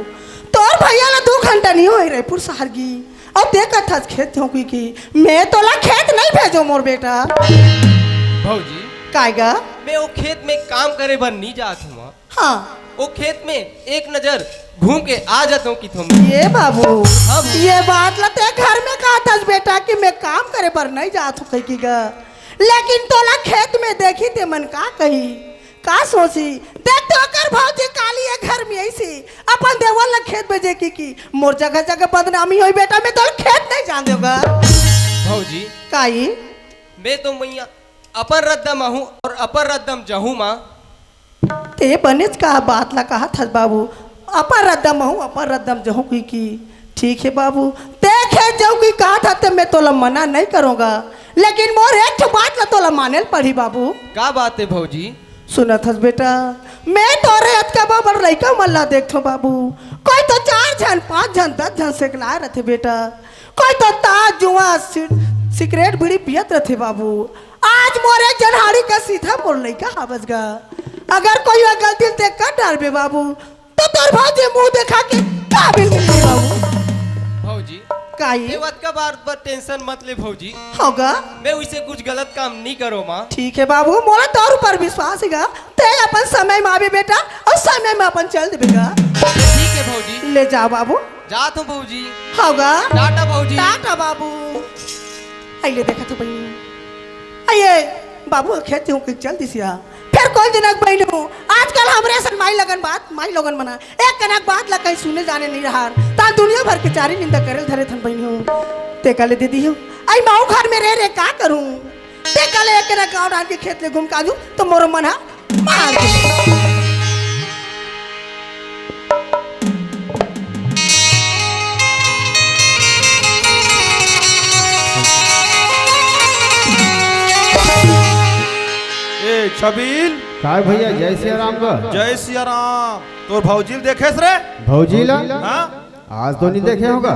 तोर भैया ला दू घंटा नहीं होए रायपुर शहर गी, अउ ते कथस खेत हों कि, कि मैं तोला खेत नहीं भेजो मोर बेटा। भौजी। काय गा? मैं ओ खेत में काम करे बर नहीं जात हूँ माँ। हाँ। ओ खेत में एक नजर घूम के आ जात हूँ किथों। ये बाबू, हाँ बाबू। ये बात ला ते घर में कहत हस बेटा कि मैं काम करे बर नहीं जात हूँ कहि कि गा। लेकिन तोला खेत में देखी ते मन का कही, का सोची? देख तो ओकर भौजी काली ये घर में अइसी अपन देवर ला खेत भेजे कि, कि मोर जगह जगह बदनामी होई बेटा, मैं तोला खेत नहीं जान देगा। भौजी। काई? मैं तो मैया अपन रद्दा म हूँ और अपन रद्दा म जहूँ माँ। ते बनेच का बात ला कहत हस बाबू, अपन रद्दा म हूँ, अपन रद्दा म जहूँ कि, कि ठीक है बाबू, ते खेत जहूँ कि कहत हस ते मैं तोला मना नहीं करूँगा, लेकिन मोर एक ठो बात ला तोला माने ल पड़ही बाबू। का बात है भौजी? सुनत हस बेटा, मैं तोरे अतका बड़ लइका मन ला देखथों बाबू, कोई तो चार झन, पाँच झन, दस झन सेकलाए रथे बेटा, कोई तो तास, जुआ, सि-, सिगरेट, बीड़ी पियत रथे बाबू। आज मोर एक जनहाड़ी का सीधा मोर लइका हावस गा। अगर कोई ह गलती ल ते कर डारबे बाबू, तो तोर भौजी मुंह देखा के काबिल मिलही बाबू। भौजी। काई? ये बात का बार बार टेंशन मत ले भौजी। होगा? मैं उसे कुछ गलत काम नहीं करो माँ। ठीक है बाबू, मोला तोर ऊपर विश्वास है गा। ते अपन समय में आबे बेटा, और समय में अपन चल देबे गा। ठीक है भौजी। ले जा बाबू। जात हूँ भौजी। होगा? टाटा भौजी। टाटा बाबू। अइले देखा तो बहिनी। अइये बाबू खेत हूँ कि चल दिसिया। फिर कौन जनक बहिनी हूँ? आज आजकल हमरे सन माई लगन बात, माई लोगन मना एक कनक बात ला कहीं सुने जाने नहीं रहा। ता दुनिया भर के चारी निंदा करे धरे थन बहिनी हो। ते काले दीदी हो, आई माऊ घर में रह रहे का करूं? ते काले एक कनक गांव डाल के खेत ले घूम काजू तो मोरो मन हा मार दे। ए छबील। काय भैया, जय सिया राम का। जय सिया राम। तोर भौजील देखेस रे? भौजीला? हाँ? आज तो नहीं देखे होगा।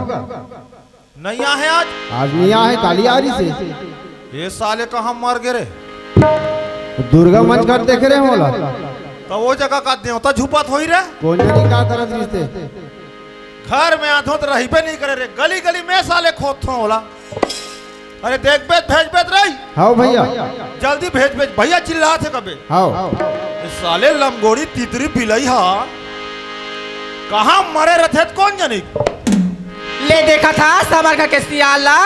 नहीं आहे आज। आज नहीं आहे, काली आ रही से। ये साले कहाँ मर गे रे? दुर्गा मंच कर देखे रे होला। तो वो जगह का देवता झुपत होई रे। कौन जानी का करत रिश्ते। घर में आधो तो रहिबे नहीं करे रे, गली गली में साले खोदथों होला। अरे देख बेत भेज बेत रही। हाँ भैया। जल्दी भेज भेज भैया, चिल्लाथे कबे। हाँ। ये साले लमगोड़ी तितरी बिलई हा कहाँ मरे रथे त कौन जानी। ले देखा था समर का के सियाला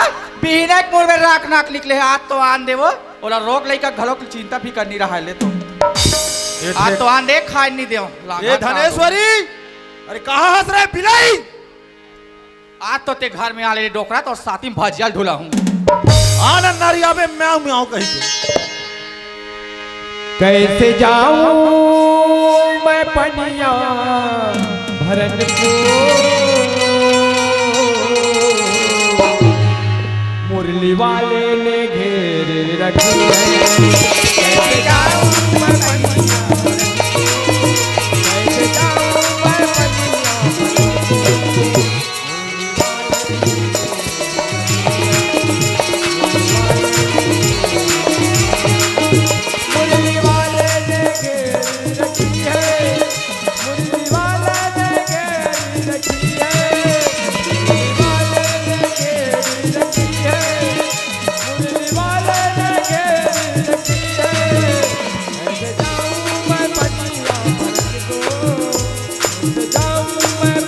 बिहने के मुड़ में राख नाक निकले है। आज तो आन देवो, ओला रोक लइका घलो की चिंता फिकर नहीं रहा ले तो। ये आज ठेक- तो आन दे, खाए नहीं देवो। लांगा ए का धनेश्वरी, अरे कहाँ हंस रहे बिलाई? आज तो ते घर में आले डोकरा, तोर साथी में भजिया ढुला हूँ। आनंद नारी आवे म्याऊ म्याऊ कही के। कैसे जाऊं मैं पनिया भरन को, मुरली वाले ने घेर रखी है। कैसे जाऊं मैं पनिया भरन को, कैसे जाऊं मैं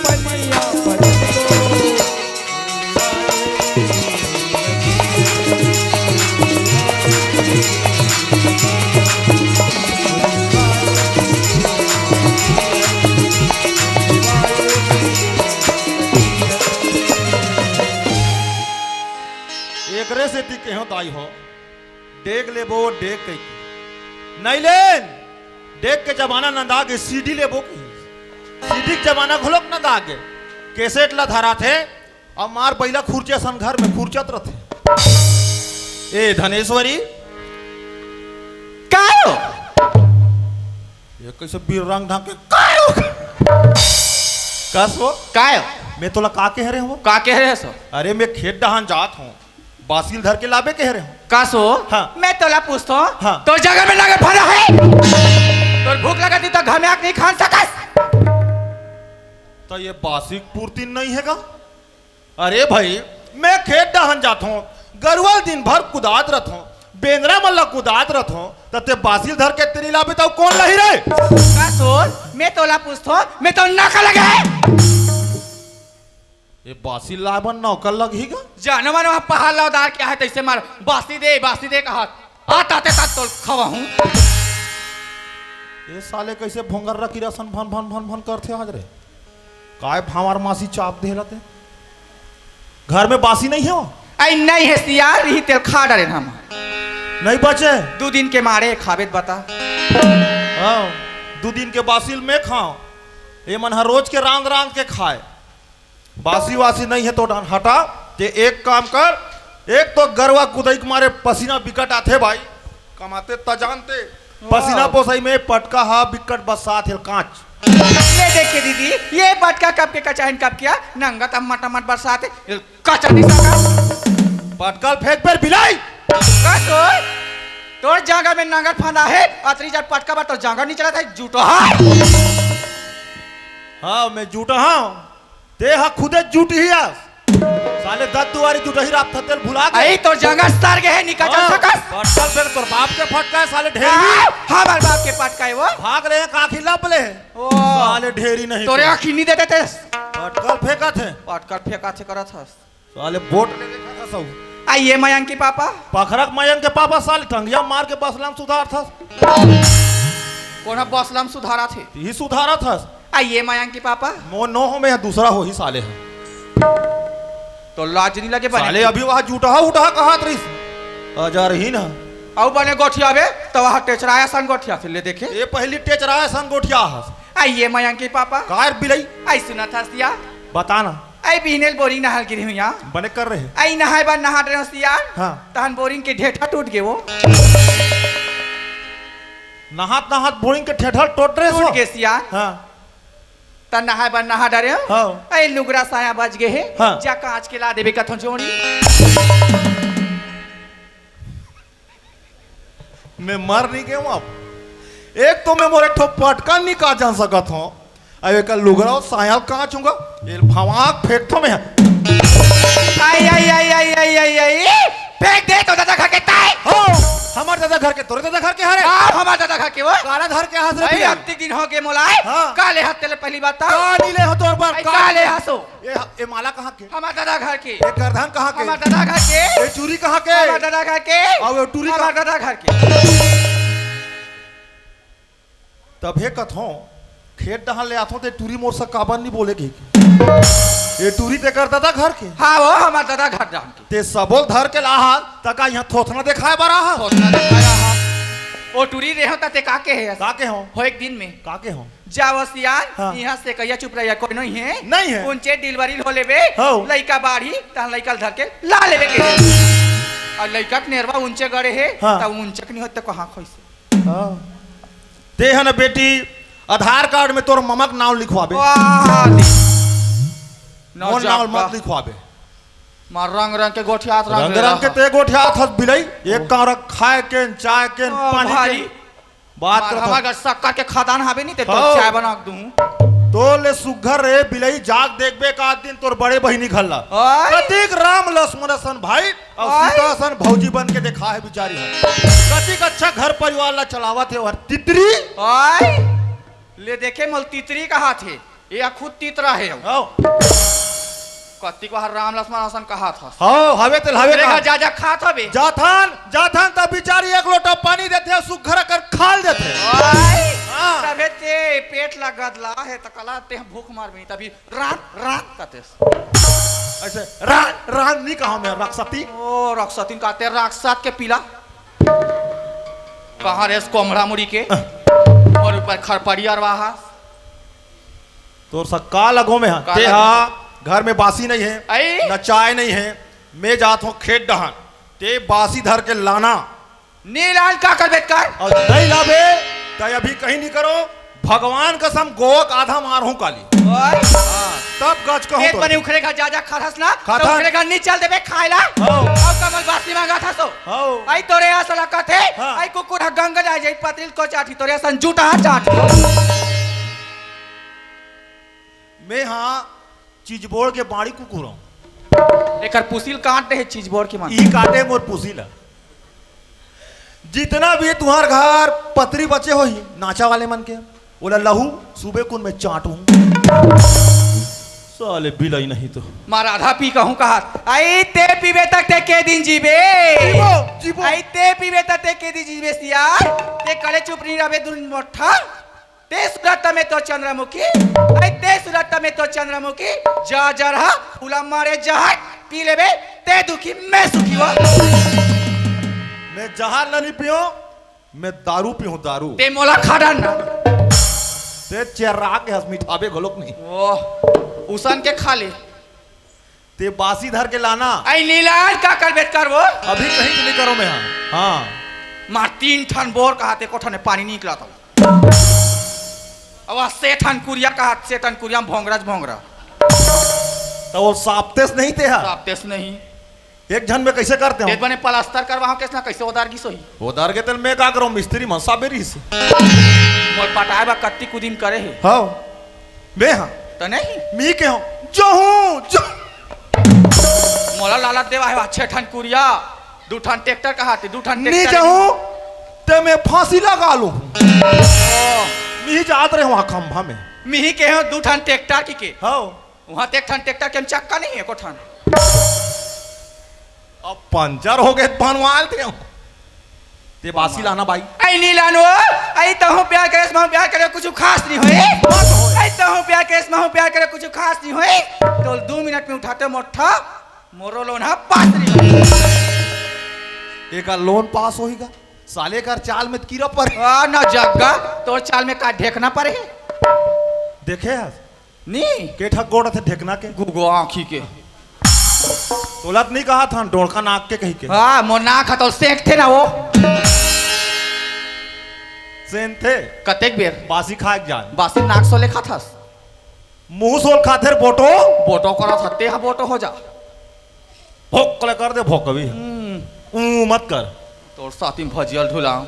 पनिया भरन को। एकरे सेती केहो दाई हो, डेग लेबो, डेग कहिके। नहीं लेन, डेग के जमाना नंदा गे, सीडी लेबो कही। सीडी के जमाना घलोक नंदा गे। कैसेट ला धराथे, अब मार बइला खुरचे सन घर में खुरचत रथे। ए धनेश्वरी। कायो? ये कैसे बीर रंग ढंग के कायो? कस हो? कायो? मैं तोला का कह रहे हो? का कह रहे हो? अरे मैं खेत डहान जात हूँ, बासिल धर के लाबे कह रहे हो। कस हो? हाँ। मैं तोला पूछतो, हाँ। तोर जगह में नंगर फंदा है? तोर भूख लगत ही तो घम्याक नहीं खान सकस। तो ये बासी पूर्ति नहीं है का? अरे भाई, मैं खेत डहन जाथों, गरुवाल दिन भर कुदात रथों, बेंदरा मन ला कुदात रथों, त ते बासिल धर के तेरी लाबे त कोन लही रे? का सोर, मैं तोला पूछथों, मैं तो नौकर लगे है। ये बासिल लाबन नौकर लगही गा? जानो मन वहाँ पहाड़ ला उदार क्या है, तैसे मार बासी दे, बासी दे कहा। आ ताते तात तोल खवा हूँ। ये साले कैसे भोंगर रखी रसन भन भन भन भन करथे आज रे? काय भांवर मासी चाप देला ते? घर में बासी नहीं है वो? आई नहीं है सियार, रही तेल खा डाले हम। नहीं बचे? दो दिन के मारे खाबे त बता। हाँ, दो दिन के बासिल में खाओ। ये मन हर रोज के रांध रांध के खाए। बासी वासी नहीं है तो डान हटा। ते एक काम कर, एक तो गरवा कुदई के मारे पसीना बिकट आथे भाई, कमाते त जानते। वाह। पसीना पोसई में पटका हा बिकट बसात हेल कांच। ये देखे दीदी, ये पटका कब के कचाइन कब किया, नंगा तम मट मट बरसात है, ये कचा नहीं सका। पटकल फेंक पर बिलाई। का तोर, तोर जांगा में नंगर फंदा है, अतरी जब पटका बा तोर जांगा नहीं चला था, जूठो हा। हाँ, मैं जूठो हाँ। ते हा खुदे जूठही आस। साले दत दुवारी जूठही राप था तेल भुला गए। आई तोर जांगा सर गे है, निकल चल हाँ, सकस। पटकल फेंक तोर बाप के फटका है, साले ढेरी। हाँ, हमार बाप के पटका है वो। भाग ले, काखी लप ले। ओ। साले ढेरी नहीं तोरे तो। आँखी नहीं देते ते। पटकल फेंकत है। पटकल फेंकत है करत हस। साले बोट ले देखा था सब। आ ये मयंक के पापा? पखरक मयंक के पापा साले टंगिया मार के बसलाम सुधार था। कोन ह बसला म सुधारत हे? तिही सुधारत हस। आ ये मयंक के पापा? मोर नो हो, मैं दूसरा होही साले ह। तो लाज नहीं लगे बने? साले अभी वहाँ जूठहा उठहा कहत रहिस। अजर ही ना। अउ बने गोठियाबे, त वहाँ टेचराया सन गोठियाथे, ले देखे। ये पहली टेचराया सन गोठिया हस। आ ये मयंक के पापा? कार बिलई। आई सुनत हस या? बता ना। आई बिहने ल बोरिंग नहाय ल गिरे हँव या। बने कर रहे। आई नहाय बर नहा डरे हँव या। हाँ। तहन बोरिंग के ढेठा टूट गे वो। नहात नहात बोरिंग के ढेठा टूट रहे टूट हो? गे सियान। हाँ। त नहाय बर नहा डरे हँव। हाँ। आई लुगरा साया बच गे हे। हाँ। जा कांच के ला देबे कथों जोड़ी। मैं मर नहीं गेंव अब। एक तो मैं मोर एक ठो पटकन नहीं कांच जान सकत हँव, अब एकर लुगरा अउ साया कांच हूँगा, ये भवाक फेंकथों मैं। आई, आई, आई, आई, आई, आई, आई, फेंक दे तो दादा घर के ताय। हो, हमर दादा घर के, तोरे दादा घर के हरे? हाँ, हमर दादा घर के वो। काला धर के हँस रे आई, पिया। अत्ती दिन हो गे मोला। हाँ। का ले हस तेला पहली बता। का नहीं ले हो तोर बर, आई, का का ले हस ओ? ये, ये माला कहाँ के? हमर दादा घर के। ये करधन कहाँ के? हमर दादा घर के। ये चूरी कहाँ के? हमर दादा घर के। अउ ये टूरी हमर कहाँ? दादा घर के। तभे कथों, खेत डहर ले आथों ते टूरी मोर से काबर नहीं बोले के? ये टूरी तेकर दादा घर के। हाँ वो हमर दादा घर डहर के। ते सबो ल धर के लाहा, त का यहाँ थोथना देखाय बर आहा? थोथना देखाय आहा। ओ टूरी रेहो त ते का के हे? का के हो? हो एक दिन में। का के हो? जावो सियान, हाँ। इहाँ से कहिया चुप रहिया, कोई नहीं है। नहीं है। उनचे डिलीवरी हो लेबे, हाँ। लइका बाढ़ी, तहन लइका ल धर के ला लेबे के। अउ लइका के नेरवा उनचे गड़े हे, हाँ। त उनचे के नहीं होत त कहाँ खोइसे? हाँ। ते ह न बेटी, आधार कार्ड में तोर ममा के नाम लिखवाबे। वाह, मोर नाम मत लिखवाबे। मार रंग रंग के गोठियात रंग रंग के। ते गोठियात हस बिलई, एक कारक खाय के, चाय के, ओ पानी भाई। के। बात मार करत हमा हस। अगर शक्कर के खदान हावे नी, ते तो हाँ। चाय बना के दूँ। तो ले सुग्घर रे बिलई, जाग देखबे का दिन तोर बड़े बहिनी घल्ला। ओए। कतिक राम लक्ष्मण असन भाई, अउ ओए। सीता असन भौजी बन के देखा हे बिचारी ह। कतिक अच्छा घर परिवार ला चलावत हे, अउ तितरी। ओए। ले देखे मोल तितरी कहाथे। ये खुद तीत रहे हो। हव। कत्ती को हर राम लक्ष्मण असन कहात हस। हव, हवे तेल हवे तेरे का। घर जा, जा खात हवे। जाथन, जाथन त बिचारी एक लोटा पानी देथे, सुग्घर कर खाल देथे। ओए, हाँ। तबे ते पेट लगत ला हे त कला ते भूख मार भी तभी रान, रान कतेस। ऐसे रान, रान नहीं कहा मैं, रक्षती। ओ, रक्षती कहते राक्षस के पीला। कहाँ रेस कोमड़ा मुड़ी के? हाँ। अउ ऊपर खरपड़िया रहा। तोर सा का लगो में हा? का ते लगो? हा, घर में बासी नहीं है, आई? न चाय नहीं है, मैं जात हूँ खेत डहन, ते बासी धर के लाना। नी लान का करबे कर? अउ नहीं लाबे, तय अभी कहीं नहीं करो, भगवान कसम गोवा का आधा मार हूँ काली। ओए। हाँ, तब गच कहूँ खेत तो। बने उखरे घर जा जा खरस ना, खाथन। तो उखरे घर नहीं चल देबे खाए ला। हाँ। अउ कमल बासी मांगा था सो। हाँ। आई तोरे असला कथे, हाँ। आई कुकुर ह गंग जाए जाई पतरी ल को चाटी, तोरे असन जूठा चाटी। मैं हा चिचबोड़ के बाड़ी कुकुर हूँ। एकर पुसिल काट दे हे चिचबोड़ के मन। ई काटे मोर पुसिल। जितना भी तुहार घर पतरी बचे होही, नाचा वाले मन के, ओला लहू सुबे कुन में चाटू। साले बिलाई नहीं तो। मार आधा पी कहूँ कहा, आई ते पीबे तक ते के दिन जीबे। जीबो, जीबो। आई ते पीबे तक ते के दिन जीबे सियार, ते कले चुप नहीं रहबे दुन मोठा। ते सुरत में तो चंद्रमुखी, आई ते सुरत में तो चंद्रमुखी, जा जरहा, फूला मारे जहर, पी लेबे, ते दुखी, मैं सुखी हुआ। मैं जहर ला नहीं पियो, मैं दारू पीहूँ, दारू। ते मोला खा डालना। ते चेर्रा के हस मिठाबे घलोक नहीं। ओह, उसन के खा ले। ते बासी धर के लाना। आई नीलाल का कर बेट कर वो? अभी कहीं नहीं करो मैं, हाँ। हाँ। मार तीन ठन बोर कहा ते कोठा ने पानी निकला था। अब आ से ठन कुरिया कहा, से ठन कुरिया में भोंगरा च भोंगरा। तो वो साप्तेस नहीं ते हा? साप्तेस नहीं। एक झन में कैसे करते हो? तेत बने प्लास्टर करवाओ, कैसे ना कैसे उधार गिस होही। उधार के तेल में का करूं, मिस्त्री मन साबे रहिस। मोर पटाए बा कत्ती कुदिन करे हे। हाँ, मैं हाँ। तो नहीं? मी के हूँ, जो हूँ, जो। मोला लालच देवा हे, अच्छे ठन कुरिया, दू ठन ट्रैक्टर कहा थे, दू ठन नी ट्रैक्टर। जाऊँ, ते मैं फांसी लगा लूँ। ओ। मी जात रहे वहाँ खंभा में। मी ही के हूँ, दू ठन ट्रैक्टर की के। हाँ। वहाँ ते एक ठन ट्रैक्टर के चक्का नहीं है, एको ठन। अब पंचर हो गए, बनवा लेते हो। ते बासी लाना भाई। ऐ नी लानो। ऐ तहूँ प्यार करेस, महूँ प्यार करे, कुछ खास नहीं होए। ऐ तहूँ प्यार करेस, महूँ प्यार करे, कुछ खास नहीं होए। तो दो मिनट में उठाते मोठा, मोरो लोन हा पास नहीं होए। एकर लोन पास होही गा? साले कर चाल में कीरा परे। आ, ना जग्गा, तोर चाल में का ढेकना परे? देखे हस? नी। के ठक गोड़ थे ढेकना के? गुगो आँखी के। तोला त नहीं कहा था, डोड़का नाक के कही के। हाँ, मोर नाक ह तो सेंक थे ना वो। सेंक थे? कतेक बेर? बासी खाए के जान। बासी नाक सोले खाथस? मुंह सोल खाथे रे बोटो। बोटो करा था, ते हा बोटो हो जा। भोक ले कर दे, भोक अभी। हम्म। ऊ मत कर। तोर साथी में भजियल ढुलाऊं।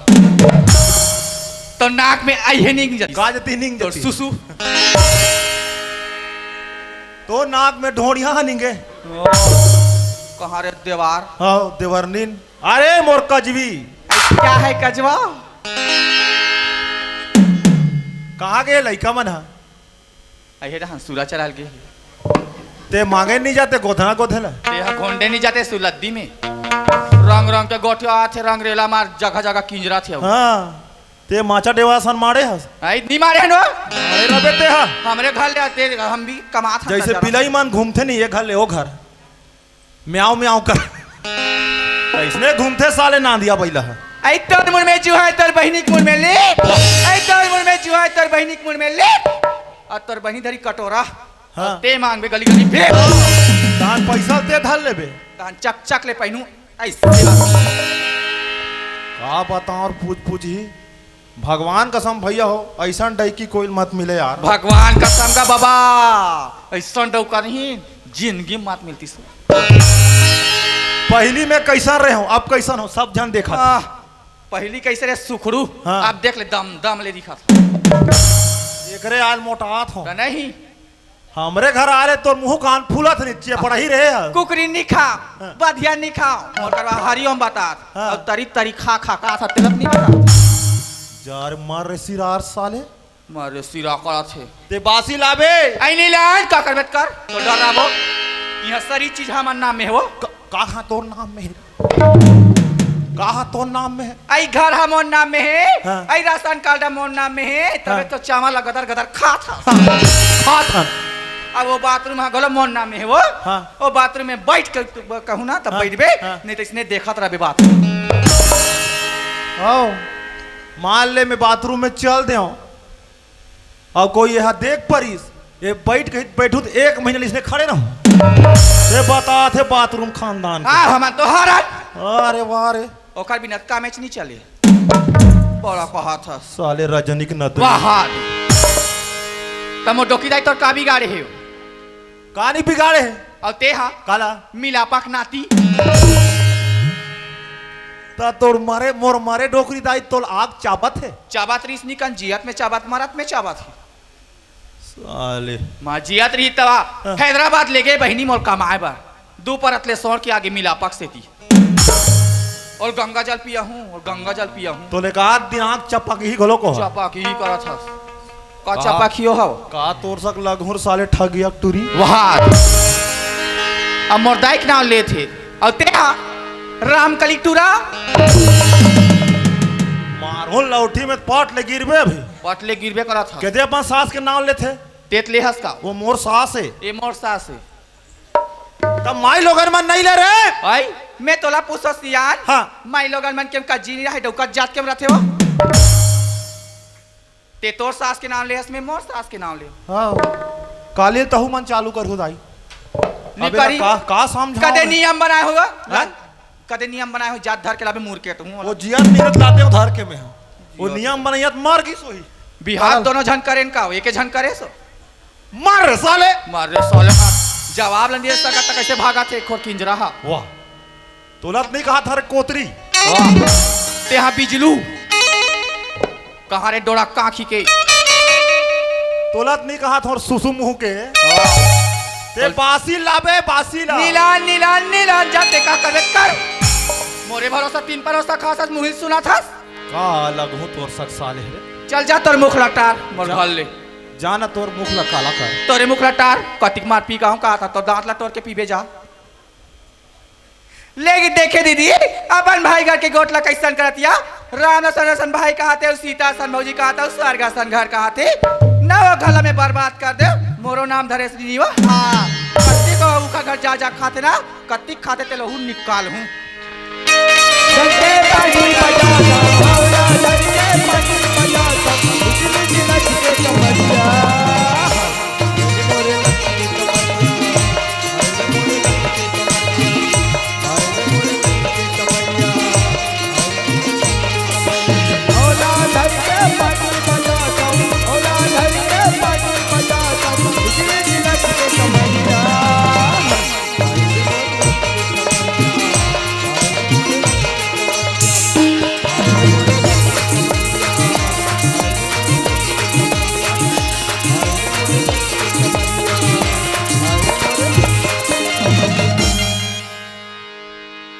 तो नाक में आई है नींग जती। का जती नींग तोर जती? सुसु। तो नाक में ढोड़िया नींगे। ओ, कहाँ रे देवार? हाँ, देवरनीन। अरे मोर कजवी। क्या है कजवा? कहाँ गए लइका मन हा? अहे रहन सुला चलाल गे। ते मांगे नहीं जाते गोधना गोधेला। ते हा गोंडे नहीं जाते सुलद्दी में। रंग रंग के गोठिया आथे, रंग रेला मार जगह जगह किंजरा थे। हाँ, ते माचा डेवा सन मारे हस। आई नहीं मारे हन वो। अरे रबे ते हा। हमरे घर ले आते, हम भी कमात हन जैसे ज्यादा। बिलाई मन घूमथे नहीं ये घर ले वो घर। म्याऊं म्याऊं कर। अइसने घूमथे साले नांदिया बइला ह। ऐ तोर मुड़ में जुहा, तोर बहिनी के मुड़ में ले। ऐ तोर मुड़ में जुहा, तोर बहिनी के मुड़ में ले। अउ तोर बहिनी धरी कटोरा। हाँ। अउ ते मांगबे गली गली भेंट। तहान पैसा ते धर लेबे। तहान चक चक ले पहिनू। ऐसे बात। का बताऊं अउ पूछ पूछ ही। भगवान कसम भैया हो, अइसन डैकी कोई मत मिले यार। भगवान कसम का बाबा, अइसन डौका नहीं, जिंदगी मत मिलती सो। पहली में कैसन रहे हो, अब कैसन हो, सब जन देखा था। आह, पहली कैसे रहे सुखड़ू, हाँ। अब देख ले दम दम ले दिखा था। एकरे आज मोटात हो। तो नहीं। हमरे घर आ रे, तोर मुंह कान फूलत नहीं, चेपड़ा ही रहे है। कुकरी नहीं खा, हाँ। बधिया नहीं खा, मोर करवा हरिओम बतात, हाँ। अउ तरी तरी खा खा का था, तिलक नहीं बतात। जा रे, मार रे सिरार साले। मार रे सिरा करत हे। ते बासी लाबे। आई नहीं लान, का करबे कर, तो डर रहा वो। यहाँ सारी चीज हमर नाम में हो। का, का तोर नाम में है? का हा तोर नाम में है? आई घर हा मोर नाम में है, हाँ। आई राशन कार्ड हा मोर नाम में है, तबे हाँ। तो चावल ला गदर गदर खात हा। खात हा। अब वो बाथरूम हा घलो मोर नाम में है वो। हाँ। वो बाथरूम में बैठ के तू कहूँ ना, तब हाँ, बैठबे, हाँ। नहीं तो इसने देखत रहबे बाथरूम। आओ, मान ले मैं बाथरूम में चल दे हूँ। अउ कोई यहाँ देख परिस, ये बैठ के बैठू तो एक महीना ले इसने खड़े रहूं। ये बता थे बाथरूम खानदान के। हाँ, हमन तो हरन। अरे वाह रे। ओकर बिना कामेच नहीं चले। बड़ा कहा था। साले रजनी के नतनी। वाह, हाँ। तमो डोकी दाई तोर का बिगाड़े हे? का नहीं बिगाड़े हे? अउ ते हा? काला? मिलापा के नाती। त तोर मरे, मोर मरे डोकरी दाई तोल आग चाबत हे। चाबत रहीस निकन जियत में चाबत, मरत में चाबत हे। साले। माँ जियत रही तवा हाँ। हैदराबाद ले गए बहिनी मोल कमाए बर। दू परत ले सोड़ के आगे मिलापा के सेती। अउ गंगा जल पिया हूँ, अउ गंगा जल पिया हूँ। तोले का दिन आँख चपक ही घलो को ह। चपक ही करत हस। का का? चपक ही हो हव? का तोर सक लगहुर साले ठगिया टुरी? वहाद। अब मोर दाई के नाम लेत हे। अउ ते हा रामकली टुरा? मारहूँ लौठी में पट ले गिरबे अभी। पट ले गिरबे करत हस। कदे अपन सास के नाम लेथे? तेत ले हस का? वो मोर सास हे। ए मोर सास हे। त माई लोगन मन नहीं ले रे। आई, मैं तोला पूछो सियान। हाँ। माई लोगन मन के का जी नहीं रहे, डौका जात के रथे हो। ते तोर सास के नाम ले हस, मैं मोर सास के नाम ले। हाँ। काले तहु मन चालू करहु दाई। नहीं अबे करी। का, का समझाओ कदे मैं? नियम बनाए हो? हाँ? कदे नियम बनाए हो, जात धर के लाबे मुर के तो हूँ। वो जियत नियत लाते हो धर के मैं हूँ। वो जियत। नियम बनाइयत मर गई सोही। बिहार हाँ। दोनों झन करेन का, एक झन करे सो। मार रे साले। मार रे साले का। जवाब ल नहीं दे सकत त कैसे भागत हे एक खोर किंजरा हा। वाह। तोला त नहीं कहा था रे कोतरी। वाह। ते हा बिजलू। कहाँ रे डोड़ा काखी के। तोला त नहीं कहा था और सुसु मुंह के। वाह। ते बासी लाबे, बासी ला। नीला, नीला, नीला, जा ते का करबे कर। मोरे भरोसा तीन परोसा खास आज मुहिल सुना था। का लगहूँ तोर सक साले रे। चल जा तोर मुख लटार, मोर जा। घर ले। जा ना तोर मुख ला काला कर। तोरे मुख लटार, कतिक मार पी गाँव का था, तोर दांत ला तोड़ के पीबे जा। लेकिन देखे दीदी, अपन भाई घर के गोठ ला कैसन करत या, राम असन असन भाई कहाथे, अउ सीता असन भौजी कहाथे, अउ स्वर्ग असन घर कहाथे। नवा घला में बर्बाद कर दे, मोरो नाम धरेस नी वो। हाँ, कत्ती को उखा घर जा जा खाथे ना, कत्ती खाथे तेला हूँ निकाल हूँ।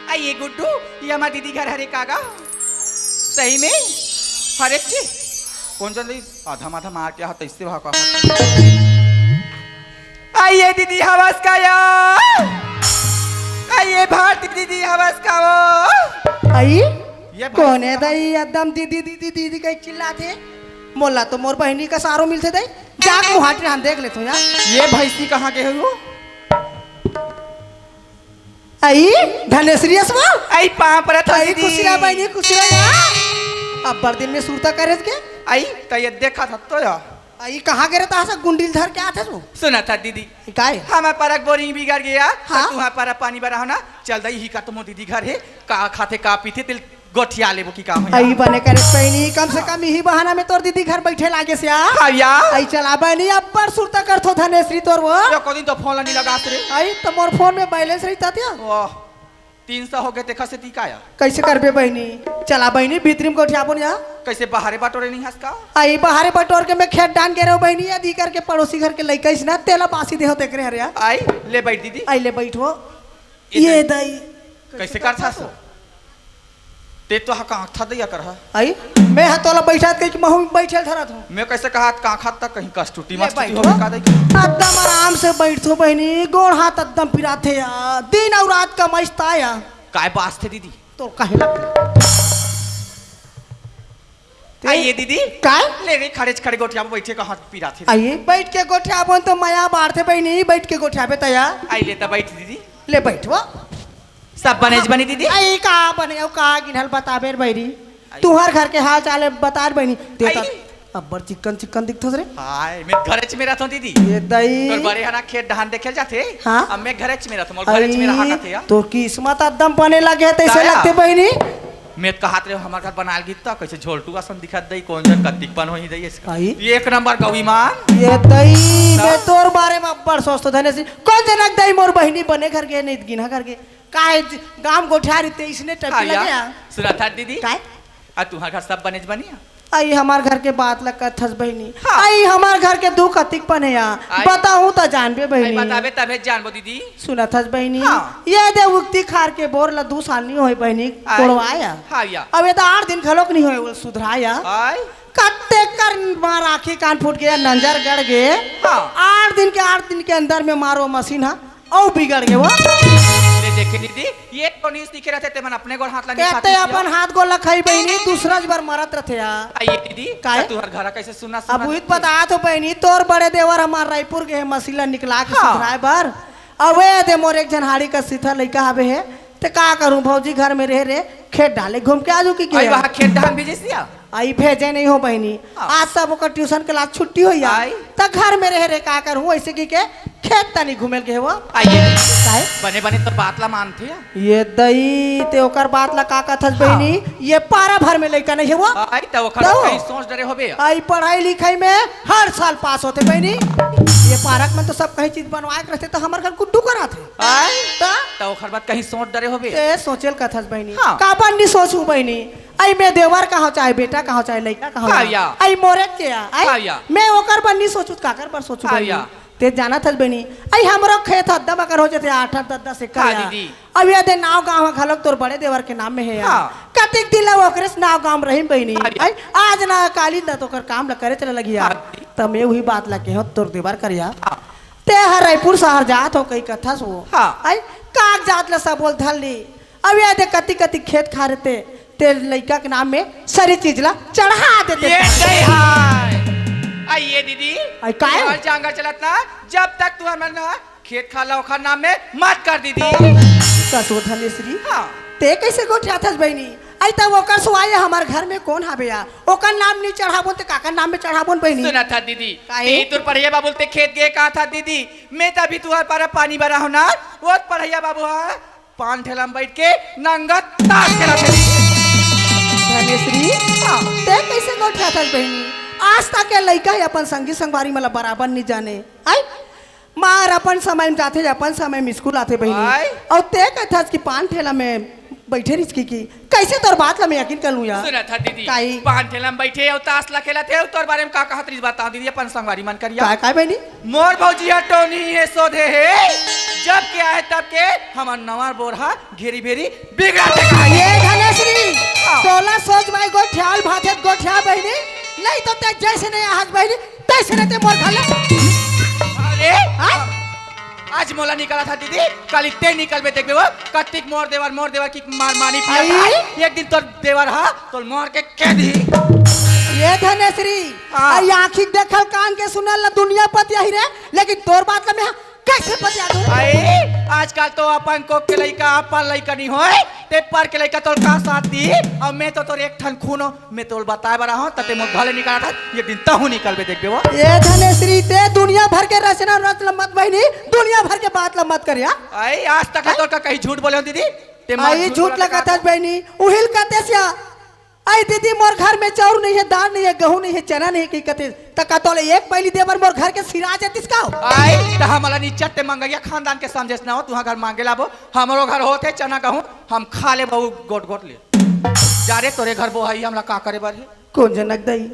आ ये गुड्डू, ये हमार दीदी घर हरे कागा। सही में? हरे ची? कौन चल रही? आधा माथा मार के हाथ ऐसे भाग का। आ ये दीदी हवस का या? आ ये भारती दीदी हवस का वो? आई? ये भाई कौन है दई? एकदम दीदी, दीदी, दीदी कहि चिल्लाथे। मोला तो मोर बहिनी का सारो मिलथे दई। जाके मुहाटी हम देख लेथों यार। ये भैंसी कहाँ के है वो? आई, धनेश्वरी असवा? आई, पाँव परत हंव आई, दीदी। खुश रह बहिनी, खुश रह ना। अब्बड़ दिन में सुरता करेस के? आई, त ये देखा था तो या। आई, कहाँ गे रहे तहां से गुंडी ल धर के आथे तू? सुना था दीदी। ई काय? हमार परक बोरिंग बिगड़ गया, हाँ? तो तुहां पर पानी भरा हो ना, चल दई ही का तुमो दीदी घर है, का खाथे, का पीथे, तिल गोठिया लेबो की का हो या? आई बने करे बहिनी, कम से कम इही बहाना में तोर दीदी घर बैठे लागे से आ। हाँ या। आई चला बहिनी, अब्बड़ सुरता करथों धनेश्वरी तोर वो। यो को दिन तो फोन ला नी लगास रे। आई त मोर फोन में बैलेंस रहिता त्या। ओह, तीन सौ हो गए, देखा से ती का या? कैसे करबे बहिनी? चला बहिनी, भीतरी में गोठियाबो न या। कैसे बाहरे बटोरे नहीं हस का? आई बाहरे बटोर के मैं खेत डाहन गे रहेंव बहिनी, अदी करके पड़ोसी घर के लइका अइस ना, तेला बासी देहूं तेकरे हरे या। आई, ले बैठ दीदी। आई ले बैठ वो। ये ये दई। दई। कैसे करथस वो? ते तो हा कांखथा दई अकर हा। आई, मैं हा तोला बैठात कहि के महूं बैठे ल धरत हंव। मैं कैसे कहात कांखथा त कहीं कस टूटी ले मस टूटी बैठ हो वो। का दई? एकदम आराम से बैठथों बहिनी, गोड़ हाथ एकदम पिराथे या। दिन अउ रात कमाइस त या। काय बास थे दीदी? तो काहे लगथे? ते आई ये दीदी। काय? ले रे, खड़े खड़े गोठिया में बैठे का हाथ पिराथे। आई, बैठ के गोठियाबो न तो मया बाढ़थे बहिनी, बैठ के गोठियाबे त या। आई ले त बैठ दीदी। ले बैठ वो। सब बनेच बनी दीदी? आई का बने, अउ का गिनल बताबे रे बहिनी। आई। तुहर घर के हाल चाल बता रे बहिनी। ते आई। त अब्बड़ चिक्कन चिक्कन दिखथस रे। हाय, मैं घरेच में रहथों दीदी। ये दई। तोर बड़े हना खेत डहान देखे ल जाथे। हाँ? अब मैं घरेच में रहथों, मोर घरेच में रहा आई, कथे या। तोर किस्मत एकदम बने लगे हे, तइसे काया? लगथे बहिनी। मैं कहात रहेंव हमार घर बनाल गिस त, कैसे झोलटू असन दिखत दई, कौन जन कतिक पन होही दई इसका। आई। ये एक नंबर गौई मान। ये दई, हाँ? मैं तोर बारे में अब्बड़ सोचथों धनेश्वरी। कौन जनक दई मोर बहिनी बने घर के, नहीं गिन्हा घर के। काहे ज-, गाम गोठियारी ते इसने टपी हाँ या, लगे या। सुना था दीदी? काय? आ तुहार घर सब बनेच बनी या? आई हमार घर के बात ला कथस बहिनी। हाँ। आई हमार घर के दुख कतिक पन हे या। आई। बताहूं त जानबे आई बहिनी। बताबे तभे जानबो दीदी। सुनत हस बहिनी? हाँ। ये दे उक्ती खार के बोर ला दू साल नी होय बहिनी, आई। कोड़वाया। हाँ या। अब ये त आठ दिन घलोक नी होय, वो सुधराया। आई। कत्ते कर मार आँखी कान फूट गे, नंजर गड़ गे। हाँ। आठ दिन के, आठ दिन के अंदर में मारो मशीन हा, अउ बिगड़ गे वो। ले देखे दीदी, ये तो नी सीखे रहते, ते मन अपने गोड़ हाथ ला नी कहते खाते अपन हो। हाथ गोड़ ला खाई बहिनी, दूसरा ज बार मरत रहथे या। आ ये दीदी, काय? त तुहर घर कैसे सुना सुना अब उहित दिखथे? बतात हों बहिनी, तोर बड़े देवर हमार रायपुर गे हे मशीन ला निकला के हाँ। सुधराए बर। अबे दे मोर एक झन हाड़ी का सीथा लइका हवे हे, ते का करूं भौजी घर में रहे रे, खेत डाहन ले घूम के आ जू कि आई के? वहाँ खेत डाहन भेजिस या? आई भेजे नहीं हों बहिनी। हाँ। आज सब ओकर ट्यूशन क्लास छुट्टी होय या। आई। त घर में रहे रे का करूं, ऐसे कि के खेत तनी घूमे ल गे हे वो। आइए। काहे? बने बने तोर बात ला मानथे या। ये दई, ते ओकर बात ला का कथस हाँ। बहिनी? ये पारा भर में लइका नहीं हे वो। आई त ओकर तो? कहीं सोच डरे होबे या। आई पढ़ाई लिखाई में हर साल पास होथे बहिनी। ये पारा के मन तो सब कहीं चीज बनवाए के रहथे त हमर घर गुड्डू कराथे। आई? त? त ओकर बात कहीं सोच डरे होबे या। ते सोचे ल कथस बहिनी। हाँ। काबर नी सोचूं बहिनी? आई मैं देवर कहांव चाहे बेटा कहांव चाहे लइका कहांव हाँ या। या। आई मोरे के या, आई हाँ या। मैं ओकर बर नी सोचूं, काकर बर सोचूं हाँ बहिनी? या। ते जानत हस बहिनी, आई हमरो खेत हद्दम अकर हो जथे आठ आठ दस दस एकड़ हाँ या। दीदी। अब ये दे नाव गांव ह घलोक तोर बड़े देवर के नाम में हे या। हाँ। कतिक दिन ला ओकरेच नाव गांव रहिम बहिनी। हाँ या। आई आज ना काली ना त ओकर काम ला करे चले लगिया। हाँ दीदी। त मैं उही बात ला केहेंव तोर देवर करिया। हाँ। ते हर रायपुर शहर जात हों कहि कथस वो। हाँ। आई कागजात ला सबो ल धर ली। अब ये दे कतिक कतिक खेत खार हे ते ते लइका के नाम में सरी चीज ला चढ़ा देते। ये सही है। आ ये दीदी, अरे काहे? तुम्हार जांगर चलत ना, जब तक तुम्हार मन ना खेत खार ला ओखर नाम में मत कर दीदी। कस ओ धनेश्री, हाँ। ते कैसे गोठियाथस बहिनी? अई त ओकर सुवाय हमर घर में कोन हावे या? ओकर नाम नी चढ़ाबोन ते काकर नाम में चढ़ाबोन बहिनी? सुना था दीदी, काहे? ते तोर पढ़ैया बाबू ते खेत गे कहा था दीदी, मैं तभी तुहर पर पानी बरा हो ना, वो पढ़ैया बाबू हा पान ठेला में बैठ के नंगा ताश खेला थे। धनेश्री, हाँ। ते कैसे गोठियाथस बहिनी? आज तक के लइका हे अपन संगी संगवारी मन ला बराबर नी जाने। आई मार अपन समय में जाथे, अपन समय में स्कूल आथे बहिनी। आय। अउ ते कथस कि पान ठेला में बैठे रिहिस कि, कि कैसे तोर बात ला मैं यकीन कर लूं यार? सुना था दीदी, काई? पान ठेला में बैठे अउ ताश ला खेलत हे, अउ तोर बारे में का कहत रिहिस बता दीदी, अपन संगवारी मन करिया। काय, काय बहिनी? मोर भौजी ह टोनी हे, सोधे हे, जब के आए तब के हमर नवा बोर ह घेरी भेरी बिगड़त हे कहा। ये धनेश्री, हाँ। तोला सोच भाई गोठियाल भाथे गोठिया बहिनी, नहीं तो ते जैसे नहीं आहत बहिनी, तैसे नहीं ते मोर घर ले। अरे, हाँ? आज मोला निकाला था दीदी, काली ते निकलबे देखबे वो, कतिक मोर देवर, मोर देवर की मार मानी पिया आई? था। एक दिन तोर देवर हा, तोर मार के कह दी। ये धनेश्री, हाँ। अरे आँखी देखल कान के सुनल ना दुनिया पतियाही रे, लेकिन तोर बात ला मैं कैसे पतिया दूं? अरे, आजकल तो अपन कोख के लइका अपन लइका नहीं होय, ते पर के लइका तोर का साथ दी, अउ मैं तो तोर एक ठन खून हो, मैं तोल बताए बर आहूं, त ते मोर घर ले निकाला था, एक दिन तहूं निकलबे देखबे वो। ये धनेश्री, ते दुनिया भर के रचना रच ल मत बहिनी, दुनिया भर के बात ल मत करिया। आई, आज तक ले तोर का कहीं झूठ बोले हो दीदी? ते मार आई झूठ झूठ बोला लगा था। बहिनी, उहिल कतेस या। आई दीदी, मोर घर में चाउर नहीं है, दाल नहीं है, गहूं नहीं है, चना नहीं है, कही कतेस। त का तोले एक पैली देबर मोर घर के सिरा जतिस का हो? आई, त हमला नी चट्टे मंगैया खानदान के समझेस ना हो, तुहां घर मांगे लाबो, हमरो घर होत हे चना गहूं, हम खा लेबो गोट गोट ले। जा रे, तोरे घर बोहाई, हमला का करे बर हे? कोन जनक दई?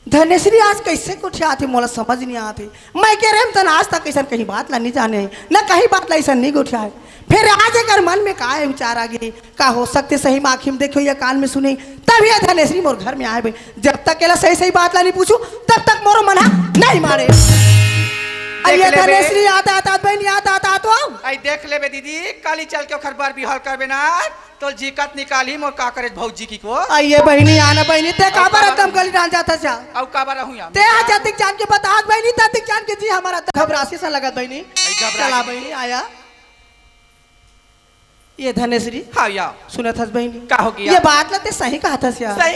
धनेश्री आज कैसे गोठियाथे, मोला समझ नहीं आथे। मैं के रहेंव तन आज तक अइसन कहीं बात ला नहीं जाने, न कहीं बात ला अइसन नहीं गोठियाए। फिर आज एकर मन में का विचार आ गे, का हो सकथे सही में आँखी में देखे या कान में सुने, तब ये धनेश्री मोर घर में आए बे। जब तक एला सही सही बात ला नहीं पूछूं, तब तक मोरो मन हा नहीं मारे। अब देख ये लेबे। धनेश्री याद आत आत बहिनी, याद आत आत हो। आई देख लेबे दीदी, काली चल के ओखर बर बिहाव करबे ना। तोल जीकत निकालही मोर का करे भौजी की को। आइए बहिनी, आना बहिनी, ते अउ काबर काबर एकदम गली डाल जाता जा? अउ काबर रहूं या? ते हा जतिक जान के बतात बहिनी, ततिक जान के जी हमारा घबरासी सा लगत बहिनी। आई घबरा चला गई। बहिनी, आया। ये धनेश्री, हाँ या। सुनत हस बहिनी? का हो गया? ये बात ला ते सही कहत हस यार। सही